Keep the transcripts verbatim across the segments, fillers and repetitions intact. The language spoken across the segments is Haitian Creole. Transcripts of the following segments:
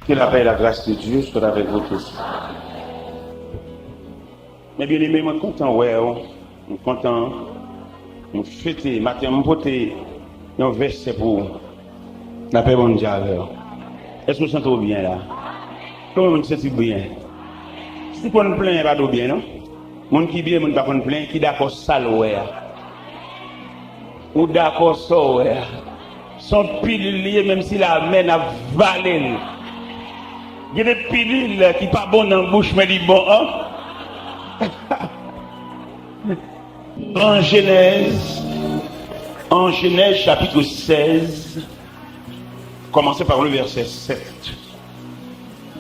Que la paix et la grâce de Dieu soient avec vous tous. Men byeneme, mwen kontan wè w. Mwen kontan. Mwen fete. Maten an, mwen pote yon vèsè pou ou. Lapè Bondye avè w. Èske w santi w byen la? Konbyen moun santi w byen? Si w konn plenyen, pa di w byen, non. Moun ki byen, moun pa konn plenyen, ki dakò sa l wè a. Ou dakò sa w wè a. Se yon pilil li ye, menm si lamè n ap vale l. Gen de pilil ki pa bon nan bouch, men li bon an. En Genèse, en Genèse chapitre seize, commencez par le verset sept.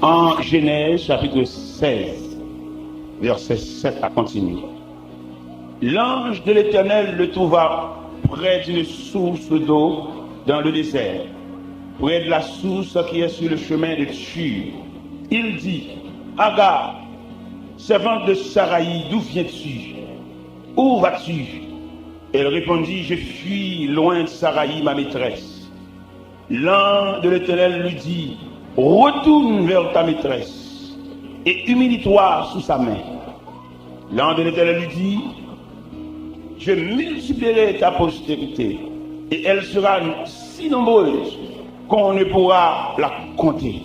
En Genèse chapitre seize, verset sept à continuer. L'ange de l'Éternel le trouva près d'une source d'eau dans le désert, près de la source qui est sur le chemin de Shur. Il dit, Agar, servante de Saraï, d'où viens-tu? Où vas-tu? Elle répondit, Je fuis loin de Saraï, ma maîtresse. L'ange de l'Éternel lui dit, Retourne vers ta maîtresse et humilie-toi sous sa main. L'ange de l'Éternel lui dit, Je multiplierai ta postérité et elle sera si nombreuse qu'on ne pourra la compter.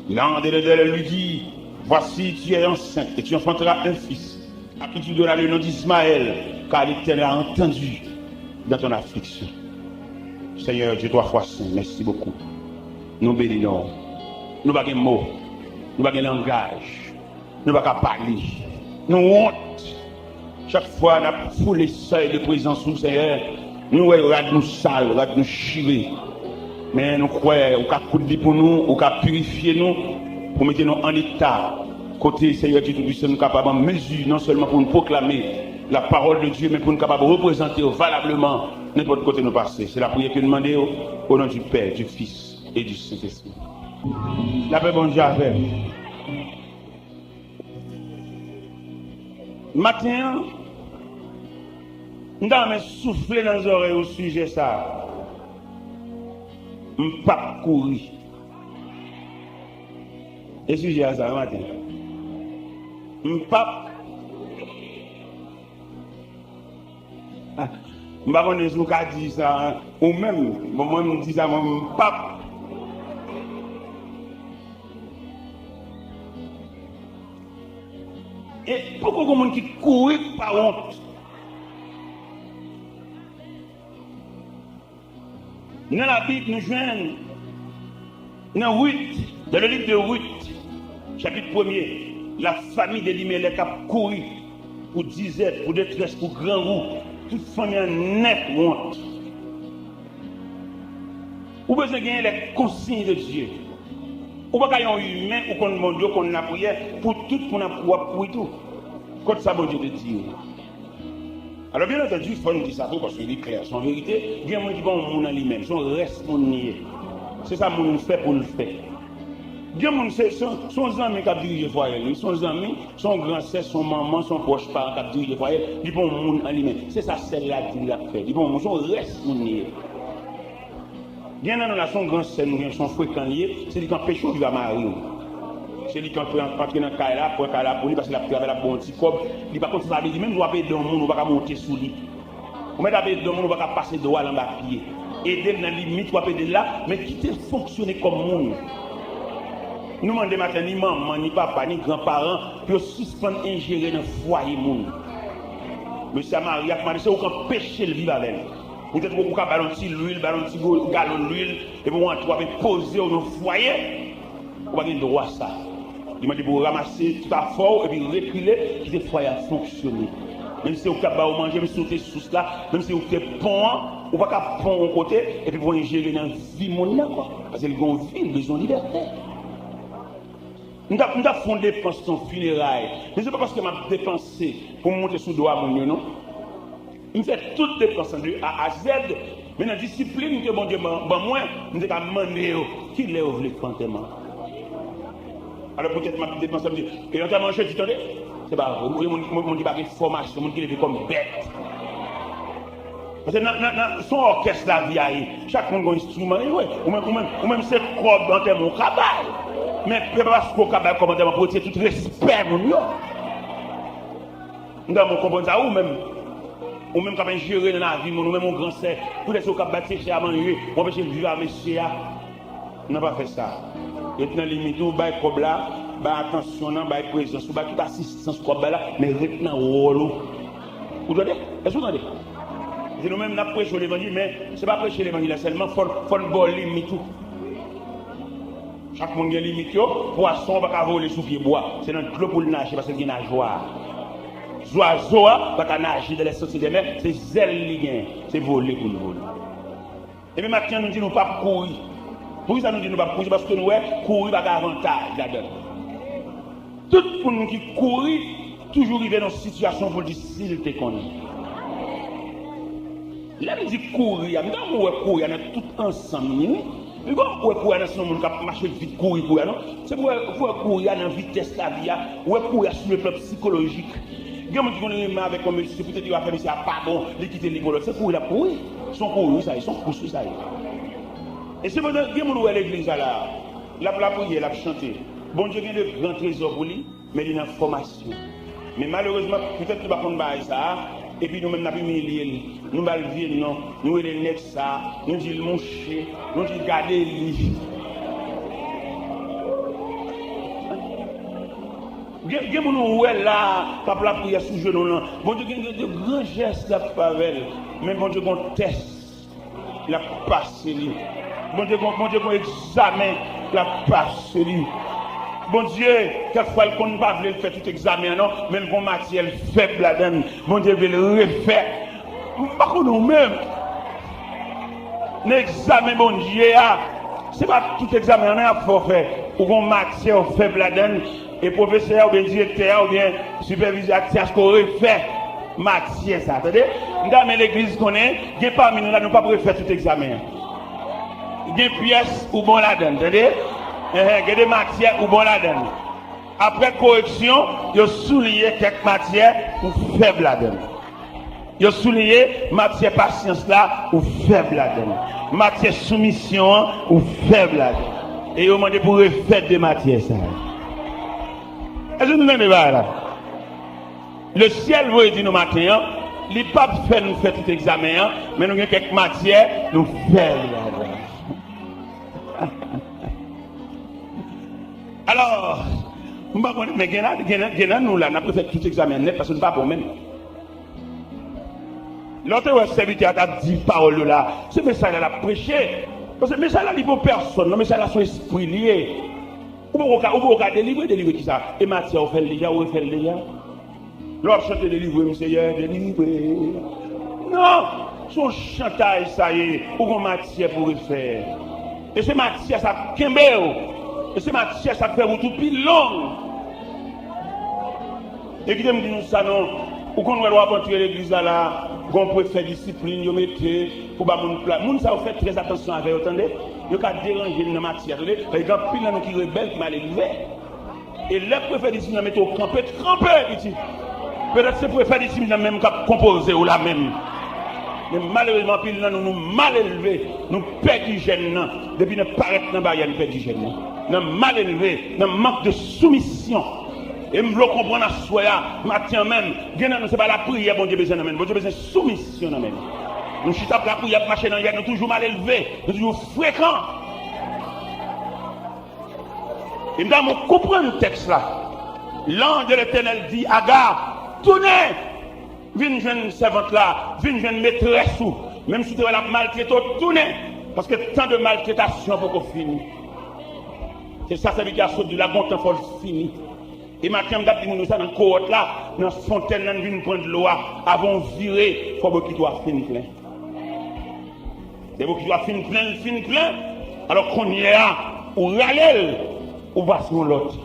L'ange de l'Éternel lui dit, Voici, tu es enceinte et tu enfanteras un fils, à qui tu donneras le nom d'Ismaël, car l'Éternel a entendu dans ton affliction. Seigneur Dieu trois fois saint, merci beaucoup. Nou beni non w. Nou pa gen mo. Nou pa gen langaj. Nou pa ka pale. Nou wont. Chak fwa n ap foule sèy de prezans ou, Senyè, nou wè rad nou sal, rad nou chire. Men nou kwè ou ka koud li pou nou, ou ka pirifye nou, pou mete nou an eta kote, Senyè Dye Toupisan, nou kapab an mezi non sèlman pou nou pwoklame la parole de Dieu, men pou nou kapab reprezante w valableman nenpòt kote nou pase. Se lapriyè ke nou mande w, au nom du Père, du Fils et du Saint-Esprit. Lapè Bondye avè w. Maten an, m ta renmen soufle nan zòrèy ou sijè sa a. M p ap kouri. E sijè a sa, maten an. M p ap Ah, m pa konnen si w ka di sa ou menm. Bon, mwen, m di sa, mwen, m p ap. E poko gen moun ki kouri k pa wont. Nan Labib, nou jwenn nan Ruth, dans le livre de Ruth, chapitre premier, la famille d'Elimelèk ap kouri pou dizèt, pou detrès, pou grangou. Tout fanmi an nèt wont. Ou bezwen genyen les consignes de Dieu. Ou pa ka yon imen, ou konn Bondye, ou konn lapriyè, pou tout moun ap, w ap kouri tou. Kot sa Bondye te di w? Alò, byen antandi, fò n di sa tou, paske li klè, se yon verite. Gen moun ki pa yon moun an li menm, se yon rès moun li ye. Se sa moun fè pou l fè. Gen moun, se, se, se yon zanmi k ap dirije fwaye l, wi. Se yon zanmi, se yon gran sè, se yon manman, se yon pwòch paran k ap dirije fwaye l. Li pa yon moun an li menm. Se sa sèl la di l ap fè. Li pa yon moun, se yon rès moun li ye. Gen nan nou la, se yon gran sè nou gen, se yon frekan li ye, se li k anpeche w viv a mari w. Se li k antre, antre nan kay la, pran kay la pou li, paske l ap travay, l ap ba w yon ti kòb. Li pa konn sa sa vle di, menm lè w ap ede yon moun, ou pa ka monte sou li. Ou mèt ap ede yon moun, ou pa ka pase dwa l anba pye. Ede l nan limit w ap ede l la, men kite l fonksyone kòm moun. Nou mande maten, ni manman, ni papa, ni gran paran, pou yo sispann enjere nan fwaye moun. Mesye a marye ak madanm, se ou k anpeche l viv avè l. Poutèt ou ka ba l yon ti lwil, ba l yon ti go-, galon lwil, epi w antre w ap enpoze w nan fwaye. Ou pa gen dwa sa. Li mande pou w ranmase tout afè w epi rekile, kite fwaye a fonksyone. Menm si se ou k t ap ba yo manje, menm si ou te sous la, menm si ou te pon an, ou pa ka pon yon kote epi pou w enjere nan vi moun nan ankò. Paske l gen yon vi, l bezwen libète. M t ap, m t ap fè yon depans nan fineray. Men se pa paske m ap depanse pou m monte sou do a moun yo, non. M fè tout depans lan de A a Z, men nan disiplin ke Bondye ban, ban mwen, m te ka mande yo, kilè yo vle fè antèman? Alò, poutèt m ap depanse, m di, e antèman jedi, tande? Se pa vre. Ou gen moun, moun, moun ki pa gen fòmasyon, moun ki leve kòm bèt. Paske nan, nan, nan, se yon òkès lavi a ye. Chak moun gen yon enstriman li jwe. Ou menm, ou menm, ou menm se kòb antèman ou ka bay. Men se pa paske ou ka bay kòb antèman pou retire tout respè moun yo. M ta renmen w konprann sa, ou menm. Ou menm k ap enjere nan lavi moun, ou menm yon gran sè. Poutèt se ou k ap bay ti mesye a manje, ou anpeche l viv ak mesye a. Nan pa fè sa. Ret nan limit ou, bay kòb la, bay atansyon nan, bay prezans ou, bay tout asistans ou ap bay la, men ret nan wòl ou. Ou tande? Èske ou tande? Se nou menm n ap preche levanjil, men se pa preche levanjil la sèlman, fò, fò n ba w limit ou. Chak moun gen limit yo, pwason an pa ka vole sou pye bwa. Se nan dlo pou l naje, paske l gen najwa. Zwazo a pa ka naje dans les sentiers des mers, se zèl li gen, se vole pou l vole. Ebyen, maten an, nou di nou p ap kouri. Poukisa nou di nou p ap kouri? Se paske nou wè kouri pa gen avantaj ladan l. Tout moun ki kouri toujou rive nan yon sitiyasyon pou l di si l te konnen. Lè m di kouri a, m ta renmen w wè kouri a nan tout ansanm li, wi. Li pa wè kouri a nan se yon moun k ap mache vit kouri kouri a, non. Se pou wè, pou wè kouri a nan vitès lavi a, wè kouri a sou le plan sikolojik. Gen moun ki konn renmen avèk yon mesye, poutèt yo afè mesye a pa bon, li kite li pou lòt. Se kouri l ap kouri. Se yon kouri, wi, sa ye, se yon kous, wi, sa ye. E sepandan, gen moun ou wè legliz la la, l ap lapriyè, l ap chante. Bondye gen de gran trezò pou li, men li nan fòmasyon. Men malerezman, poutèt li pa konn bagay sa a, epi nou menm n ap imilye l. Nou ba l vye non, nou rele l nèg sa, nou di l mouche, nou di l gade li. Gen, gen moun ou wè la, k ap lapriyè sou jenou l lan. Bondye gen, gen de gran jès l ap fè avè l. Men Bondye gen yon tès l ap pase li. Bondye gon, Bondye gon egzamen l ap pase li. Bondye, kèk fwa l konn pa vle l fè tout egzamen an non, men l gon matyè l fèb ladan l. Bondye vle l refè. M pa konnen ou menm. Nan egzamen Bondye a, se pa tout egzamen an non y ap fè w fè. Ou gon matyè w fèb ladan l, e pwofesè a oubyen direktè a oubyen sipèvizè a ti asko refè matyè sa, tande? M ta renmen legliz konnen, gen pami nou la, nou p ap refè tout egzamen an. Gen pyès ou bon ladan l, tande? Enhen, gen de matyè ou bon ladan l. Apre koreksyon, yo souliye kèk matyè ou fèb ladan l. Yo souliye matyè pasyans la, ou fèb ladan l. Matyè soumisyon an, ou fèb ladan l. E yo mande pou refè de matyè sa yo. Èske nou tande bagay la? Lesyèl voye di nou maten an, li p ap fè nou fè tout egzamen an, men nou gen kèk matyè nou fèb ladan l. Alò, m pa konnen, men gen nan, gen nan, gen nan nou la, n ap refè tout egzamen an nèt paske nou pa bon menm. Lè w te wè sèvitè a t ap di pawòl yo la, se mesaj la l ap preche. Paske mesaj la, li pou pèsonn, non, mesaj la se yon espri li ye. Ou poko ka, ou poko ka delivre, delivre kisa? E matyè ou fè l deja, ou refè l deja. Lè w ap chante delivre m, Seyè, delivre. Non, se yon chantaj sa ye, ou gon matyè pou refè. E se matyè sa k kenbe w. E se matyè sa k fè wout ou pi long. E kite m di nou sa non, ou konn wè lè w ap antre legliz la la, gon prefè disiplin yo mete pou ba moun plas. Moun sa yo fè trè atansyon avè yo, tande. Yo ka deranje n nan matyè, tande. Paske gen anpil nan nou ki rebèl, ki malelve. E lè prefè disiplin nan mete w kanpe, kanpe, pitit. Petèt se prefè disiplin nan menm k ap konpoze w la menm. Men malerezman, anpil nan nou, nou malelve, nou pèdi jèn nan. Depi nan parèt nan baryè, nou pèdi jèn nan. Nan malelve, nan mank de soumisyon. E m vle w konprann aswè a, maten an menm, gen nan nou, se pa lapriyè Bondye bezwen nan men n. Bondye bezwen soumisyon nan men n. Nou chita ap lapriyè, ap mache nan yèt, nou toujou malelve, nou toujou frekan. E m ta renmen w konprann tèks la. L'ange de l'Éternel di Aga, tounen! Vin jwenn sèvant la, vin jwenn metrès ou. Menm si w te wè l ap maltrete w, tounen! Paske tan de maltretasyon an poko fini. Se sa sèvitè a sot di la, gon tan fò l fini. E maten an, m t ap di moun yo sa nan kowòt la, nan fontèn nan, n vin pran dlo a. Avan w vire, fò bokit ou a fin plen. Lè bokit ou a fin plen, l fin plen, alò kounye a, ou rale l, ou pase yon lòt.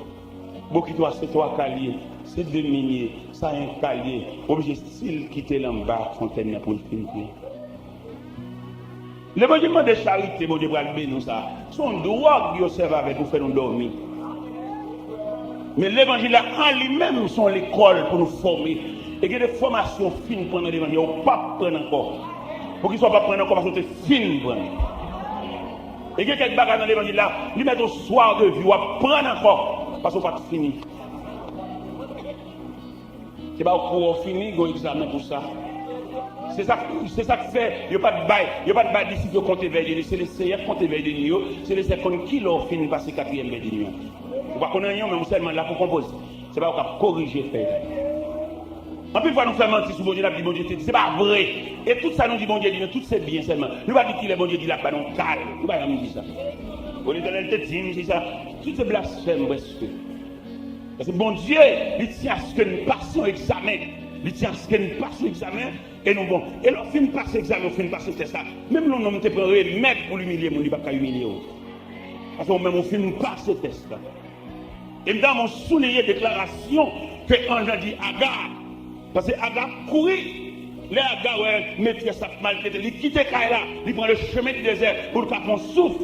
Bokit ou a se twa ka l ye, se demi l ye, sa yon ka l ye, oblije still kite l anba fontèn nan pou l fin plen. Levanjil mande charite, Bondye pral beni w sa. Se yon dwòg yo sèvi avè l pou fè nou dòmi. Men levanjil la an li menm se yon lekòl pou nou fòme. E gen de fòmasyon w fin pran nan levanjil la, ou p ap pran ankò. Poukisa w p ap pran ankò? Paske w te fin pran. E gen kèk bagay nan levanjil la, li mèt ou swa w devi w ap pran ankò, paske w pa t fini. Se pa pou w fini, gen yon egzamen pou sa. Se sa, se sa k fè yo pa t bay, yo pa t bay disip yo konte vèy de nwi. Se Lesenyè k konte vèy de nwi yo. Se Lesenyè k konn ki lè w fin pase katriyèm vèy de nwi an. Ou pa konn anyen, men ou sèlman la pou konpoze. Se pa ou k ap korije fèy la. Anpil fwa nou fè manti sou Bondye, n ap di Bondye te di. Se pa vre. E tout sa nou di Bondye di nou, tout se byen sèlman. Nou pa di ki lè Bondye di l ap ba nou kal. Nou pa janm di sa. Bon, Letènèl te di m, se sa. Tout se blasfèm prèske. Paske Bondye, li tyen aske n pase yon egzamen. Li tyen aske n pase yon egzamen e nou bon. E lè w fin pase egzamen, w fin pase tès la, menm lè yon nonm te pran remèd pou l imilye moun, li p ap ka imilye w. Paske ou menm, ou fin pase tès la. E m ta renmen souliye deklarasyon ke anj lan di Aga. Paske Aga ap kouri. Lè Aga wè metrès ap maltrete, li kite kay la, li pran le chemen di dezè pou l ka pran souf.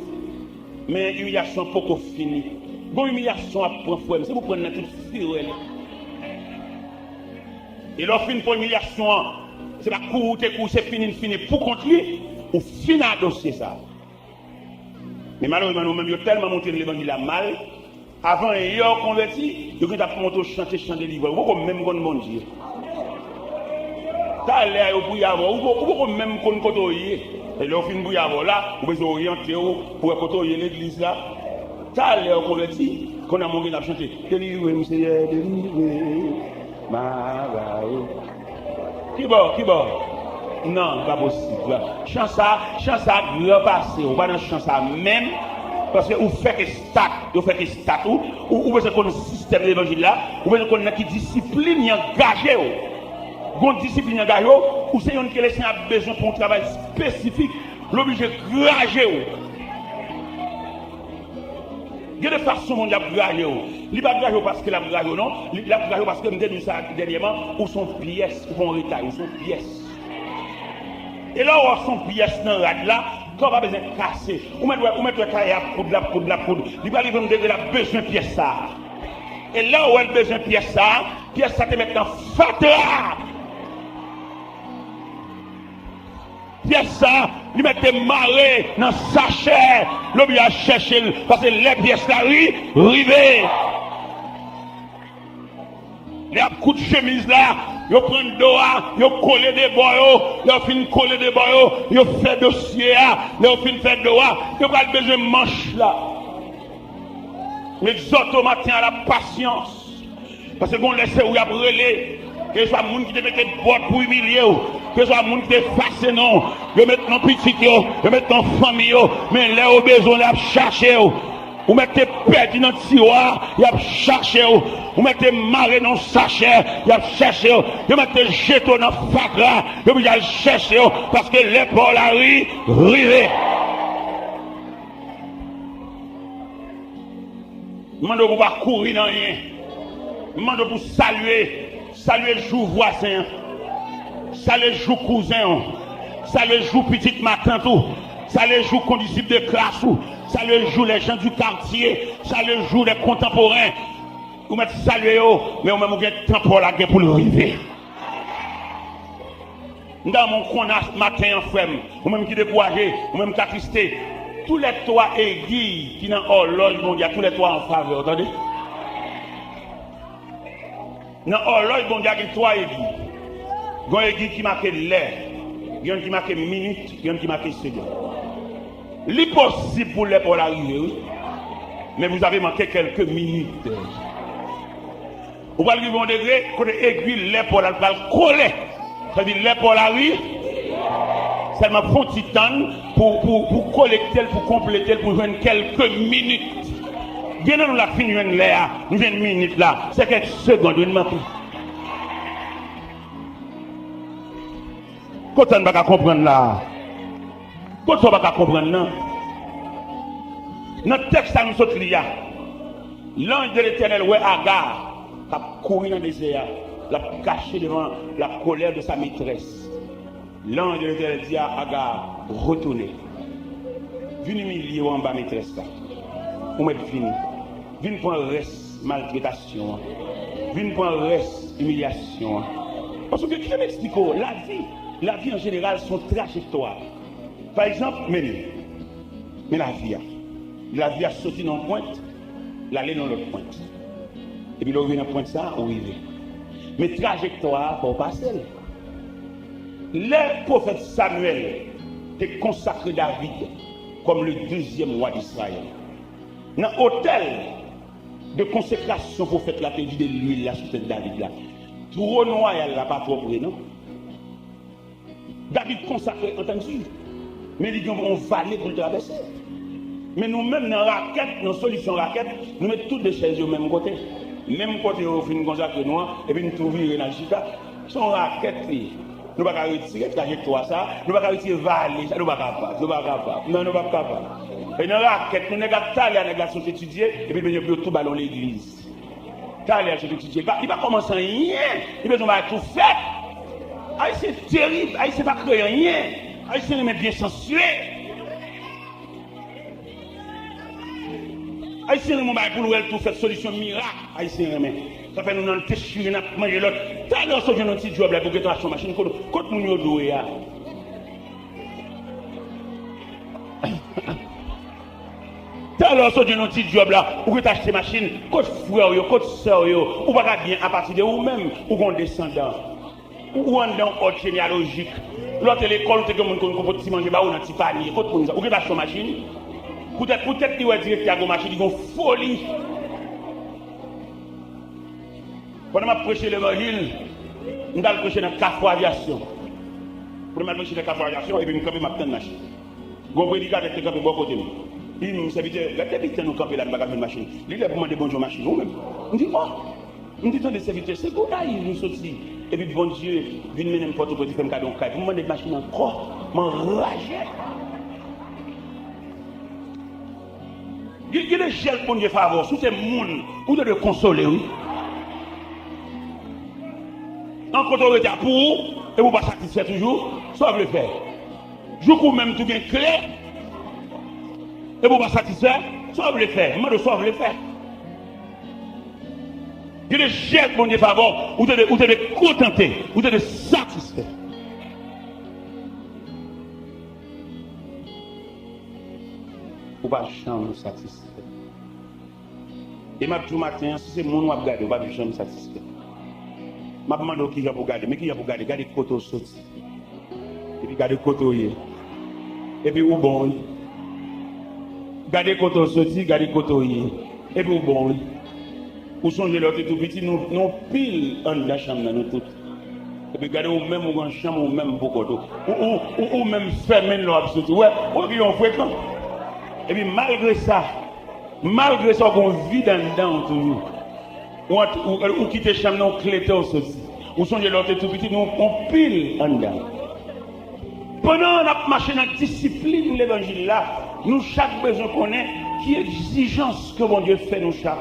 Men imilyasyon an poko fini. Gon imilyasyon ap pran, frè m, se pou pran nan tout firè li. E lè w fin pran imilyasyon an, se pa kouri w te kouri, se fini l fini pou kont li, ou fin a dosye sa. Men malerezman, nou menm, yo tèlman montre n levanjil la mal, avan yè w konvèti, yo gentan ap montre w chante chan delivrans. Ou poko menm konn Bondye. Talè a yo priye avè w, ou po- ou poko menm konn kote w ye. E lè yo fin priye avè w la, ou bezwen oryante w pou wè kote w ye legliz la. Talè yo konvèti, konn a moun gen ap chante, delivre m, Seyè, delivre m, m a ba ou. Kibò, kibò? Non, pa posib. Chan sa, chan sa gran pase, ou pa nan chan sa menm, paske ou fèk estat, yo fèk estat ou, ou, ou bezwen konn sistèm levanjil la, ou bezwen konn nan ki disiplin y angaje w. Gon disiplin y angaje w, ou se youn ke Lesenyè ap bezwen pou yon travay espesifik, l oblije graje w. Gen de fason Bondye ap graje w. Li pa graje w paske l ap graje w, non. Li, l ap graje w paske m te di w sa dènyèman, ou se yon pyès, ou pa yon retay, ou se yon pyès. E lè w wè w se yon pyès nan rad la, kè w pa bezwen kase. Ou mèt wè, ou mèt wè kay ap koud, l ap koud, l ap koud. Li pral rive yon degre l ap bezwen pyès sa a. E lè w wè l bezwen pyès sa a, pyès sa te mèt nan fatra. Pyès sa, li mèt te mare nan sachè, l oblije al chèche l, paske lè pyès la ri, rive. Lè y ap koud chemiz la, yo pran do a, yo kole de bò yo, lè yo fin kole de bò yo, yo fè dosye a, lè yo fin fè do a, yo pral bezwen manch la. M egzòte w maten an, la pasyans. Paske gon lè se ou y ap rele. Keswa moun ki te mete bòt pou imilye w, keswa moun ki te efase non w, yo met non pitit yo, yo met non fanmi yo, men lè yo bezwen w, y ap chache w. Ou mèt te pèdi nan tiwa, y ap chache w. Ou mèt te mare nan sachè, y ap chache w. Yo mèt te jete w nan fatra, yo oblije al chèche w, paske lè pa w la ri, rive. M mande w pou w pa kouri nan anyen. M mande w pou w salye. Salye jou vwazen an. Salye jou kouzen w. Salye jou pitit matant ou. Salye jou kondisip de klas ou. Salye jou les gens du quartier. Salye jou les contemporains. Ou mèt salye yo, men ou menm ou gen tan pa w la gen pou l rive. M ta renmen w konn a maten an, frè m, ou menm ki dekouraje, ou menm k atriste, tou lè twa egiy ki nan òlòj Bondye a, tou lè twa an favè w, tande? Nan òlòj Bondye a gen twa egiy. Gen yon egiy ki make lè, gen youn ki make minit, gen youn ki make segonn. Li posib pou lè pa w la rive, wi. Men vous avez manqué quelques minutes. Ou pral rive yon degre kote egwi lè pa w la pral kole. Sa vle di lè pa w la ri. Sèlman fè yon ti tann pou, pou, pou kolekte l, pou konplete l, pou jwenn kèlke minit. Gen nan nou la k fin jwenn lè a, nou jwenn minit la. Se kèk segonn, wi, n manke. Kot sa n pa ka konprann la? Kot sa w pa ka konprann nan? Nan tèks sa nou sot li a, lanj de Letènèl wè Aga k ap kouri nan dezè a, l ap kache devan la colère de sa maîtresse. Lanj de Letènèl di a Aga, retounen. Vin imilye w anba metrès la. Ou mèt vini. Vin pran rès maltretasyon an. Vin pran rès imilyasyon an. Paske kite m eksplike w, lavi, Lavi an jeneral se yon trajektwa. Pa egzanp, men li. Men lavi a. Lavi a soti nan yon pwent, l ale nan lòt pwent. Epi lè w rive nan pwent sa a, ou rive. Men trajektwa a, fò w pase l. Lè pwofèt Samyèl te konsakre David kòm le deuxième roi d'Israël, nan otèl de konsekrasyon pwofèt la te vide lwil la sou tèt David la, twòn wayal la pa twò pre, non. David konsakre, antann di, men li gen yon vale pou l travèse. Men nou menm, nan rakèt, nan solisyon rakèt, nou met tout de chèz yo menm kote. Menm kote yo fin konsakre nou an, epi n tou vire n al chita. Se yon rakèt li ye. Nou pa ka retire trajektwa sa, nou pa ka retire vale sa, nou pa kapab, nou pa kapab. Non, nou pa kapab. E nan rakèt, nou nèg ap tale a nèg la sot etidye, epi l bezwen pou yo tou ba l yon legliz. Talè a se etidye. Li pa, li pa kòmanse anyen. Li bezwen bay tou fèt. Ayisyen terib. Ayisyen pa kreye anyen. Ayisyen renmen byen sansye. Ayisyen renmen bay pou l wè l tou fèt, solisyon mirak. Ayisyen renmen. Sa fè nou nan dechire, n ap manje lòt. Talè w sot jwenn yon ti djòb la pou gentan achte yon machin. Kot, kot moun yo dwe a? Talè w sot jwenn yon ti djòb la, ou gentan achte machin, kot frè w yo, kot sè w yo, ou pa ka byen apati de ou menm, ou gen yon desandan. Ou, ou anndan yon òd jeneyalojik. Lè w te lekòl, ou te gen moun konn konpote ti manje ba ou nan ti panye. Kot moun sa? Ou gentan achte yon machin? Poutèt, poutèt li wè direktè a gen yon machin, li gen yon foli. Pandan m ap preche levanjil, m t al preche nan Kafou Avyasyon. Pandan m al preche nan Kafou Avyasyon, epi m kanpe, m ap tann machin. Gon predikatè ki te kanpe bò kote m. Li di m, "Sèvitè, gade depi tan nou kanpe la, nou pa ka jwenn machin. Li lè pou mande Bondye yon machin, ou menm." M di, "O!" M di, "Tande, sèvitè, se Gonayiv m soti. Epi Bondye vin mennen m Pòtoprens, li fè m kado yon kay. Pou m mande machin ankò, m anraje." Gen, gen de jèl Bondye fè avè w, si w se moun, ou te dwe konsole, wi. An kote w rete a pou ou, epi w pa satisfè toujou, sa w vle fè? Jouk ou menm tou gen kle, epi w pa satisfè, sa w vle fè? M mande w sa w vle fè. Gen de jèl Bondye fè avè w, ou te dwe, ou te dwe kontante, ou te dwe satisfè. Ou pa janm satisfè. E m ap di w maten an, si se moun w ap gade, w p ap janm satisfè. M ap mande w kijan pou w gade, men kijan pou w gade, gade kote w soti. Epi gade kote w ye. Epi ou bon, wi. Gade kote w soti, gade kote w ye. Epi ou bon, wi. Ou sonje lè w te tou piti, nou, nou pil anndan chanm nan, nou tout. Epi gade ou menm, ou gen chanm ou menm pou kont ou. Ou, ou, ou, ou menm fèmen lè w ap soti. Ou wè, ou gen yon frekan. Epi malgre sa, malgre sa, ou gen yon vid anndan w toujou. Ou ant-, ou, ou kite chanm nan, ou klete, ou soti. Ou sonje lè w te tou piti, nou, yon pil anndan. Pandan n ap mache nan disiplin levanjil la, nou chak bezwen konnen ki egzijans ke Bondye fè nou chak.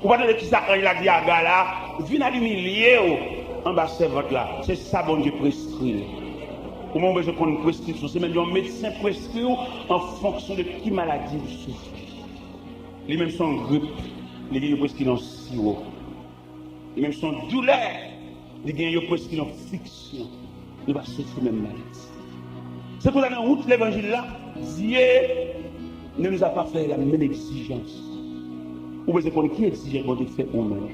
Ou pa tande kisa anj la di Aga la? Vin al imilye w anba sèvant la. Se sa Bondye preskri l. Ou menm ou bezwen konn preskripsyon. Se menm jan yon medsen preskri w an fonksyon de ki maladi ou soufri. Li menm se yon grip, li gen yo preskri l yon siwo. Li menm se yon doulè, li gen yo preskri l yon friksyon. Nou pa soufri menm maladi. Se konsa nan wout levanjil la, Dye ne nous a pas fait la même exigence. Ou bezwen konn ki egzijans Bondye fè ou menm.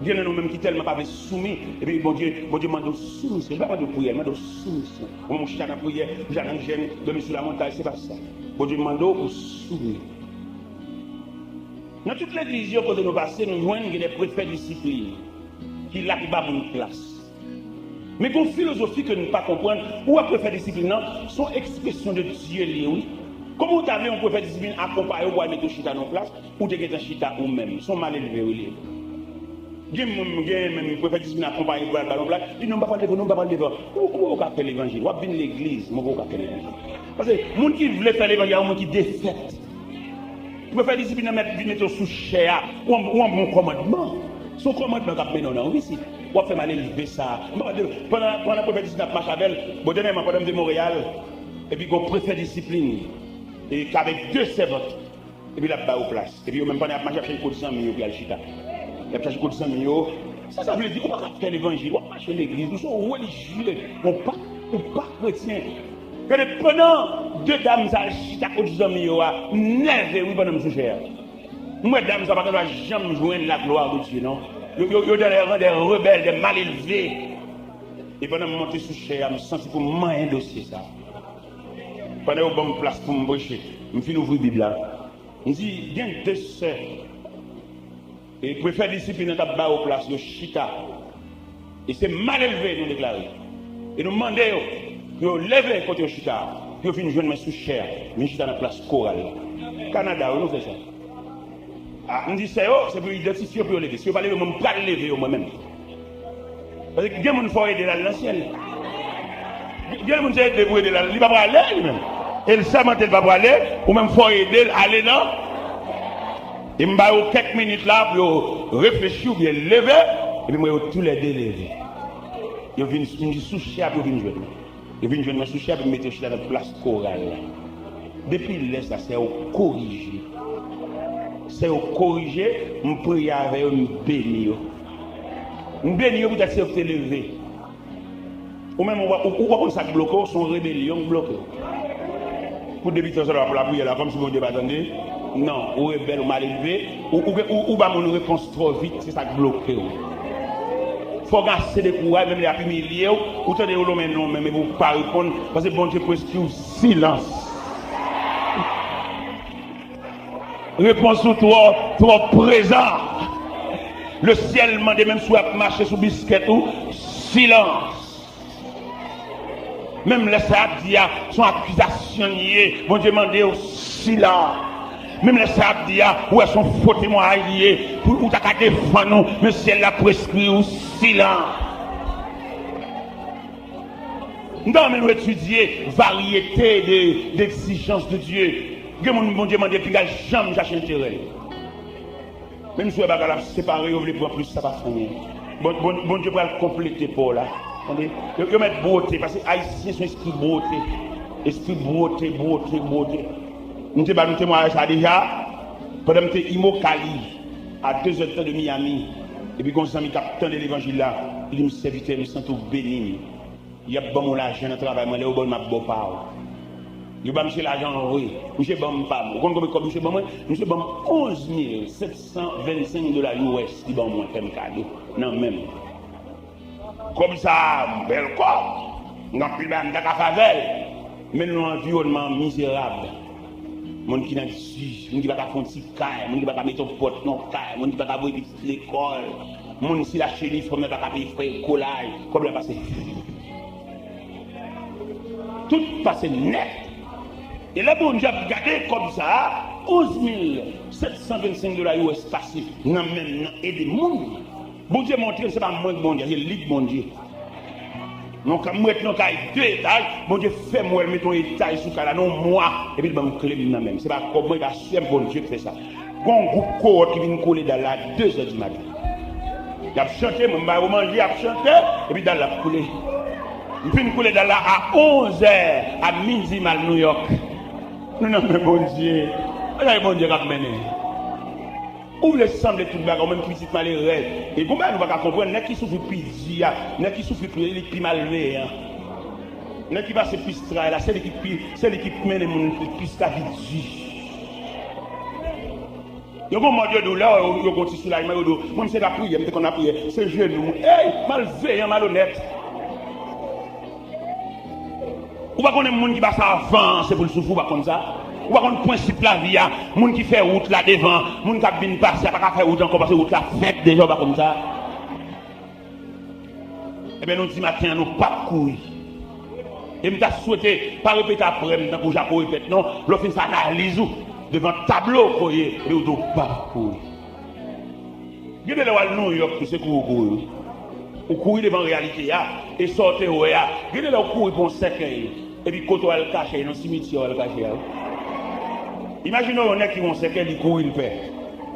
Gen nan nou menm ki tèlman pa vle soumi, epi Bondye, Bondye mande w soumisyon. Li pa mande w priyè, li mande w soumisyon. Ou menm ou chita nan priyè, ou chita nan jèn, dòmi sou lamontay, se pa sa. Bondye mande w pou w soumi. Nan tout legliz yo kote nou pase, nou jwenn gen de prefè disiplin ki la pou ba moun plas. Men gen yon filozofi ke nou pa konprann. Ou wè prefè disiplin nan, se yon ekspresyon de Dye li ye, wi. Kòman ou ta vle yon prefè disiplin akonpaye w pou al mete w chita nan yon plas, ou te gentan chita ou menm? Se yon malelve ou li ye. Gen moun, gen menm prefè disiplin akonpaye pou al ba l yon plas, li di, "Non, m pa pral devan, non, m pa pral devan." Ou, ou, ou ka fè levanjil, w ap vin legliz, men ou ka fè levanjil. Paske moun ki vle fè levanjil, a yon moun ki defèt. Prefè disiplin nan mèt vin mete w sou chè a. Ou an, ou an bon kòmandman. Se yon kòmandman k ap mennen w nan ri isit. W ap fè malelve sa. M pa de, pandan, pandan prefè disiplin ap mache avè l, bon, dènyèman, pandan m te Monreyal, epi gon prefè disiplin, e, k avèk de sèvant, epi l ap ba yo plas. Epi yo menm pandan y ap mache, y ap chache kot zanmi yo pou y al chita. Y ap chache kot zanmi yo. Sa sa vle di, ou pa ka fè levanjil, w ap mache legliz, ou se yon relijye, ou pa Ou pa kretyen. Gade, pandan de dam sa chita kot zanmi yo a, m nève wi pandan m sou chè a. M wè dam sa pa gen dwa janm jwenn laglwa de Dye, non. Yo, yo, yo dans les rangs des rebelles, des mal élevés. E pandan m monte sou chè a, m santi pou m manyen dosye sa. Pandan yo ban m plas pou m preche, m fin ouvri Bib la. M di, gen de sè, e prefè disiplin nan t ap ba yo plas, yo chita. E se malelve nou deklare. E nou mande yo pou yo leve kote yo chita a, pou yo vin jwenn mwen sou chè a, vin chita nan plas koral la. Kanada, wi, nou fè sa. A, m di sè yo, se pou yo idantifye yo, pou yo leve. Si yo pa leve, mwen, m pral leve yo, mwen menm. Paske gen moun fò ede l al nan syèl. Gen moun se ede pou ede l al, li pa prale li menm. E l sèmante l pa prale, ou menm fò ede l ale nan. E m ba yo kèk minit la pou yo reflechi oubyen leve, epi m wè yo toulède leve. Yo vin, m di sou chè a pou yo vin jwenn mwen. Yo vin jwenn mwen sou chè a, epi m mete yo chita nan plas koral la. Depi lè sa, sè yo korije. Sè yo korije, m priye avè yo, m beni yo. M beni yo poutèt se yo ki te leve. Ou menm, ou pa, ou, ou pa konn sa k bloke w, se yon rebelyon k bloke w. Pou depi tan sa, w ap lapriyè la, kòmsi Bondye pa tande. Non, ou rebèl, ou malelve, ou, ou, ou, ou ba moun repons twò vit, se sa k bloke w. Fò w gen ase de kouraj, menm lè y ap imilye w, ou tande yo lonmen non w menm, epi w pa reponn, paske Bondye preskri w silans. Repons ou twò, twò prezan. Le syèl mande, menm si w ap mache sou biskèt ou, silans. Menm lè sa y ap di a, se yon akizasyon l ye, Bondye mande w silans. Menm lè sa y ap di a, ou wè se yon fo temwayaj li ye, pou ou ta ka defann ou, men syèl la preskri w silans. M ta renmen nou etidye varyete de, de egzijans de Dye. Gen moun Bondye mande piga l janm chache enterè l. Menm si w wè bagay la ap separe yo, vle pran plis, sa pa fè anyen. Bon, bon, Bondye pral konplete pa w la. Tande? Yo, yo mèt bwote, paske Ayisyen se yon espri bwote. Espri bwote, bwote, bwote. M te ba nou temwayaj sa deja. Pandan m te Immokalee, a de zè de tan de Miami, epi gen yon zanmi k ap tande levanjil la, li di m, "Sèvitè, m santi w beni m." Y ap ban m yon lajan nan travay mwen, lè yo ban m, m ap ba w pa w. Yo ba misye lajan an vre. Misye ban m pa m. Ou konn konbyen kòb misye ban mwen? Misye ban m onz mil sèt san vennsenk dola U S li ban mwen, fè m kado nan men m. Kòb sa a, bèl kòb. Gen anpil bagay m ta ka fè avè l. Men nou nan yon anviwònman mizerab. Moun ki nan di, moun ki pa ka fè yon ti kay, moun ki pa ka mete yon pòt nan yon kay, moun ki pa ka voye pitit lekòl, moun si l achte inifòm nan pa ka peye frè ekolay, kòb la pase. Tout pase nèt. E lè Bondye ap gade kòb sa a, onz mil sèt san vennsenk dola U S pase nan men m nan ede moun. Bondye montre m se pa mwen k Bondye, se li k Bondye. Non, m ret nan kay de etaj, Bondye fè m wè l mete yon etaj sou kay la nan yon mwa, epi l ban m kle m nan men m. Se pa kòb mwen, se pa sè m, Bondye k fè sa. Gon gwoup kowòt ki vin koule dal la a de zè di maten. Y ap chante, mwen m ba yo manje, y ap chante, epi dal la ap koule. M fin koule dal la a onz è, a midi m al Nouyòk. Nou nan men Bondye. Gade Bondye k ap mennen. Ou vle sanble tout bagay, ou menm ki pitit malerèz. E gon bagay nou pa ka konprann, nèg ki soufri pi di a, nèg ki soufri pi, li pi malveyan. Nèg ki pase plis tray la, se li ki pi, se li ki mennen moun plis lavi di. Yo gon mòd yo di w, lè yo, yo gon ti soulajman, yo di w, mwen, m se lapriyè, m te konn lapriyè, se jenou. Ey, malveyan, malonèt. Ou pa konnen moun ki pase avan an, se pou l soufri, ou pa konn sa? Ou pa konn prensip lavi a? Moun ki fè wout la devan, moun k ap vin pase a pa ka fè wout ankò paske wout la fèt deja, ou pa konn sa? Ebyen, nou di maten an, nou p ap kouri. E m ta swete, pa repete apre m tankou Jako repèt, non. Lè w fin fè analiz ou devan tablo ke w ye, epi w di w p ap kouri. Gen de lè w al Nouyòk tou, se kouri w kouri, wi. Ou kouri devan reyalite a, e sa w te wè a. Gen de lè w kouri pou yon sèkèy, epi kote w al kache, nan simityè w al kache a, wi. Imajine w yon nèg ki wè yon sèkèy, li kouri, li pè.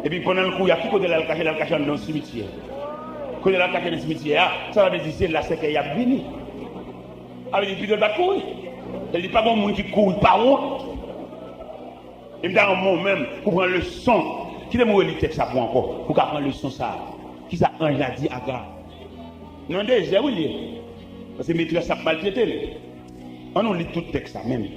Epi pandan l kouri a, ki kote l al kache? L al kache anndan yon simityè. Kote l al kache nan simityè a, sa vle di se la sèkèy ap vini. Sa vle di pito l pa t kouri. Sa vle di pa gen moun ki kouri pa wont. E m ta renmen w menm pou pran leson. Kite m reli tèks la pou ankò, pou w ka pran leson sa a. Kisa anj la di Aga? Nan dezè, wi, l ye. Paske metrès la ap maltrete l. Ann nou li tout tèks la menm.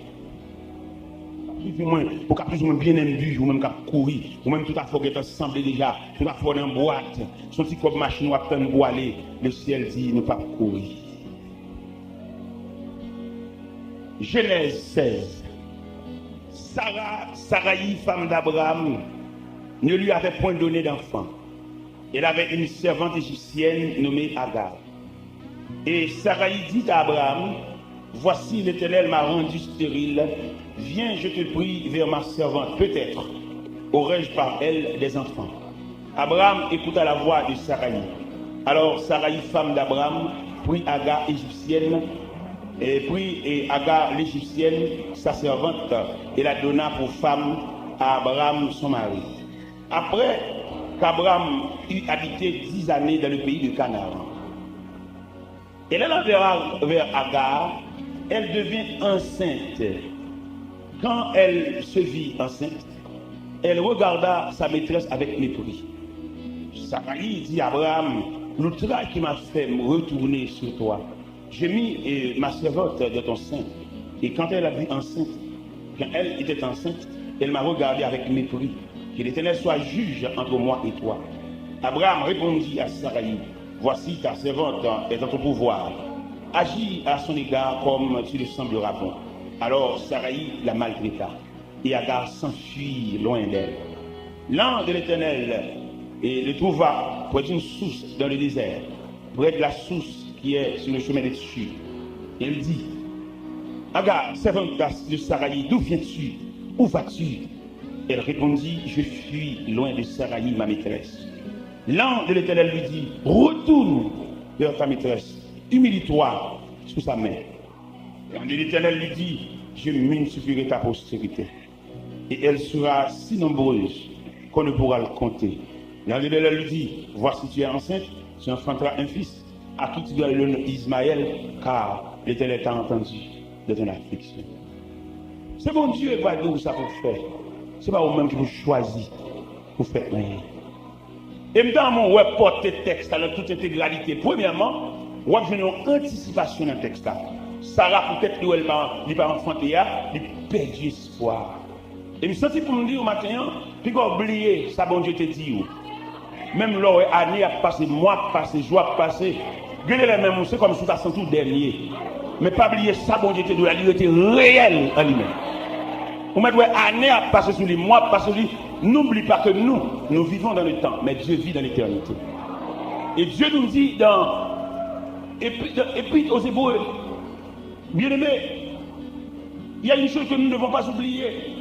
Toujou mwen, pou k ap toujou mwen byen enbi, ou menm k ap kouri, ou menm tout afè w gentan sanble deja, tout afè w nan bwat, se yon ti kòb machin w ap tann pou ale, Lesyèl di nou p ap kouri. Genèse seize. Sarah, Saraï, femme d'Abraham, ne lui avait point donné d'enfant. Elle avait une servante égyptienne nommée Agar. Et Saraï dit à Abraham, voici, l'Éternel m'a rendu stérile. Viens, je te prie, vers ma servante. Peut-être aurai-je par elle des enfants. Abraham écouta la voix de Saraï. Alors Saraï, femme d'Abraham, prit Agar égyptienne, et prit et Agar l'Égyptienne, sa servante, et la donna pour femme à Abraham son mari. Après qu'Abraham eut habité dix années dans le pays de Canaan, elle alla vers, vers Agar, elle devint enceinte. Quand elle se vit enceinte, elle regarda sa maîtresse avec mépris. Saraï dit à Abraham, l'outrage qui m'a fait me retourner sur toi, j'ai mis euh, ma servante dans ton sein. Et quand elle a vu enceinte, quand elle était enceinte, elle m'a regardé avec mépris. Que l'Éternel soit juge entre moi et toi. Abraham répondit à Saraï, voici ta servante est dans ton pouvoir. Agis à son égard comme tu le sembleras bon. Alors Saraï la maltraita, et Agar s'enfuit loin d'elle. L'ange de l'Éternel le trouva près d'une source dans le désert, près de la source qui est sur le chemin de Shur. Et il dit, Agar, servante de Saraï, d'où viens-tu? Où vas-tu? Elle répondit, je fuis loin de Saraï, ma maîtresse. L'ange de l'Éternel lui dit, retourne vers ta maîtresse, humilie-toi sous sa main. L'ange de l'Éternel lui dit, je multiplierai ta postérité, et elle sera si nombreuse qu'on ne pourra le compter. L'ange de l'Éternel lui dit, voici, tu es enceinte, tu enfanteras un fils, à qui tu donneras le nom Ismaël, car l'Éternel t'a entendu de ton affliction. Se Bondye ki va di w sa pou w fè. Se pa ou menm ki pou chwazi pou fè anyen. E m ta renmen w wè pòte tèks la nan tout entegralite. Premyèman, w ap jwenn yon antisipasyon nan tèks la. Sara, poutèt li wè li pa, li pa anfante a, li pèdi espwa. E m santi pou m di w maten an, piga w bliye sa Bondye te di w. Menm lè w wè ane ap pase, mwa ap pase, jou ap pase, gen de lè menm ou se kòmsi w ta santi w dènye. Men pa bliye sa Bondye te di w la, li rete reyèl an li menm. Ou mèt wè ane ap pase sou li, mwa ap pase sou li. N'oublie pas que nous, nous vivons dans le temps, mais Dieu vit dans l'éternité. Et Dieu nous dit dans Épître aux Hébreux, bien-aimés, il y a une chose que nous ne devons pas oublier,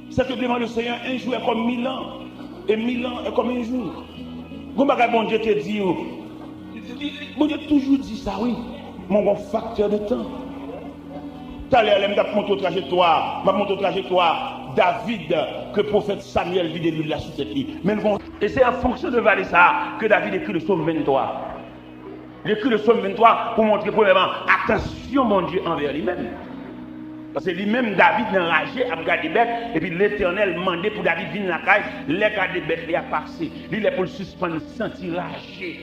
c'est que devant le Seigneur, un jour est comme mille ans, et mille ans est comme un jour. Gon bagay Bondye te di w, Bondye toujou di sa, wi. Men gon faktè de tan. Talè a, lè m t ap montre w trajektwa, m ap montre w trajektwa David ke pwofèt Samyèl vide lwil la sou tèt li. Men l gon, e se an fonksyon de vale sa a ke David ekri le Sòm venntwa. Li ekri le Sòm venntwa pou montre, premyèman, atansyon Bondye anvè li menm. Paske li menm, David nan raje ap gade bèt, epi Letènèl mande pou David vin lakay, lè gade bèt li a pase, li lè pou l sispann santi raje.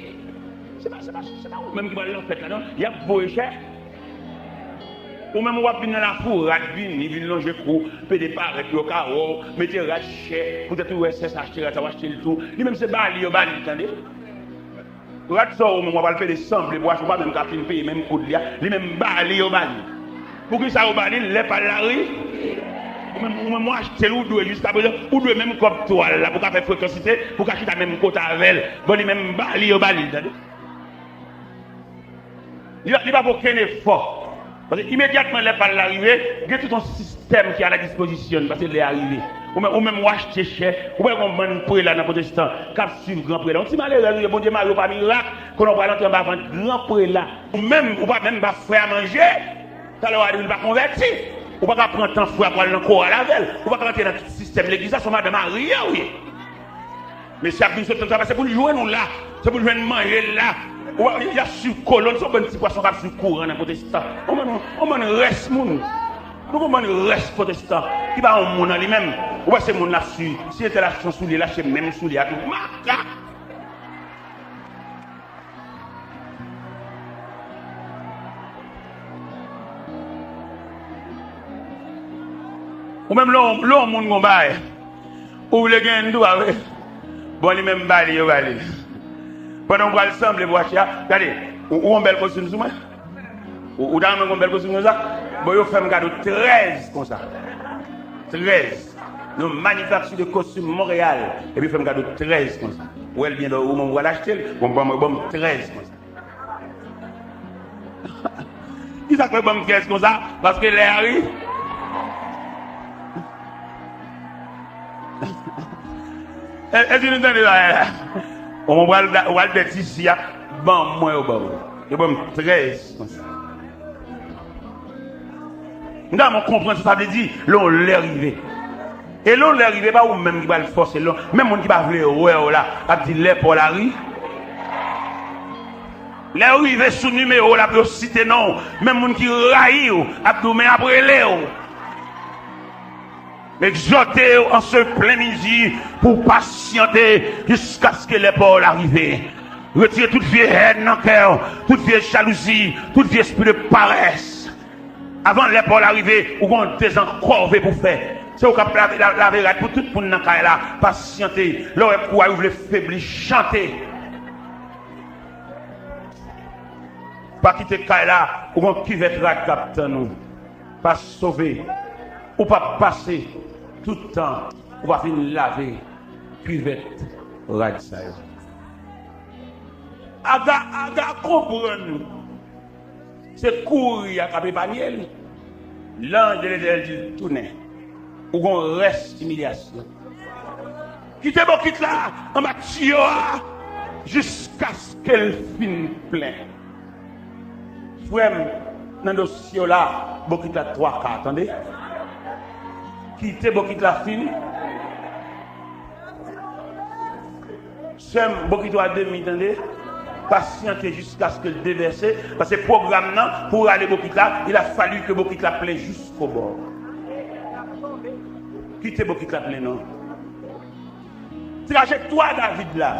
Se pa, se pa, se pa ou menm ki pral nan fèt la, non. Y ap voye chè. Ou menm w ap vin nan lafou, rat vini, vin lonje kou, pede parèt, yo ka wè w, mete rat chè, poutèt ou wè sè sa achte rat sa, w achte l tou. Li menm se ba li yo ba li, tande. Rat sa ou menm w ap al pede sanble pou achte, ou pa menm ka fin peye menm koud li a, li menm ba li yo ba li. Poukisa yo ba li l? Lè pa l la ri. Ou menm, ou menm w achte l, ou dwe jiskaprezan, ou dwe menm kòb twal la pou ka fè frekansite, pou ka chita menm kote avè l. Bon, li menm ba li yo ba li l, tande. Li pa, li pa fè okenn efò. Paske imedyatman lè pa l la rive, gen tout yon sistèm ki a la dispozisyon, paske lè a rive. Ou menm, ou menm w achte chè, ou pa wè gon bann prela nan pwotestan k ap swiv gran prela. Yon ti malerèz ou ye, Bondye mare w pa mirak, konnen w pral antre anba vant gran prela. Ou menm, ou pa menm ba frè a manje, talè w a di w li pa konvèti. Ou pa ka pran tan frè a pou al nan koral avè l. Ou pa ka rantre nan tout sistèm legliz la, se yon madanm arye ou ye. Mesye ap vin sot nan travay, se pou l jwenn ou la. Se pou l jwenn manje l la. Ou wè, y ap swiv kolonn, se yon bann ti pwason k ap swiv kouran nan pwotestan. On bann, on bann rès moun. Nou gon bann rès pwotestan ki pa yon moun an li menm. Ou wè se moun l ap swiv. Si entèl achte yon soulye, l achte menm soulye a tou. Makak! Ou menm lè w, lè w moun gon bagay, ou vle gen tou, pa vre? Bon, li menm ba li, yo ba li. Pandan w pral sanble pou achte a, gade, ou, ou gon bèl kostim sou mwen? Ou, ou ta renmen gon bèl kostim konsa? Bon, yo fè m kado trèz konsa. Trèz. Yon manifakti de kostim Monreyal, epi fè m kado trèz konsa. Ou wè l byen lè ou menm ou pral achte l, bon, ban mwen, ban m trèz konsa. Kisa k fè ban m trèz konsa? Paske lè a ri. E, èske nou tande bagay la? Bon, mwen pral, pral bèt isi a, ban mwen yo ban mwen. Yo ban m trèz konsa. M ta renmen w konprann sa sa vle di lè yon lè rive. E lè yon lè rive, pa ou menm ki pral fòse l, non. Menm moun ki pa vle wè w la, ap di lè pa w la ri. Lè yo rive sou nimewo w la pou yo site non w, menm moun ki rayi w ap di w men ap rele w. M egzòte w an se plen midi pou w pasyante jiskaske lè pa w la rive. Retire tout vye hèn nan kè w, tout vye jalouzi, tout vye espri de parès. Avan lè pa w la rive, ou gon dezan kòve pou fè. Se ou k ap lave, la-, lave rad pou tout moun nan kay la. Pasyante, lè w wè kou a ou vle febli, chante. Pa kite kay la, ou gon kivèt rad k ap tann ou. Pa sove, ou p ap pase tout tan ou pa fin lave kivèt rad sa yo. Aga, Aga konprann. Se kouri a k ap epanye l. Lanj de Letènèl di l, tounen. Ou gon rès imilyasyon. Kite bokit la anba tiyo a jiskaske l fin plen. Frè m, nan dosye w la, bokit la twa ka, tande? Kite bokit la fin. Sè m, bokit ou a demi, tande? Pasyante jiskaske l devèse, paske pwogram nan, pou rale bokit la, il a fallu ke bokit la plen jiskobò. Kite bokit la plen, non. Trajektwa David la,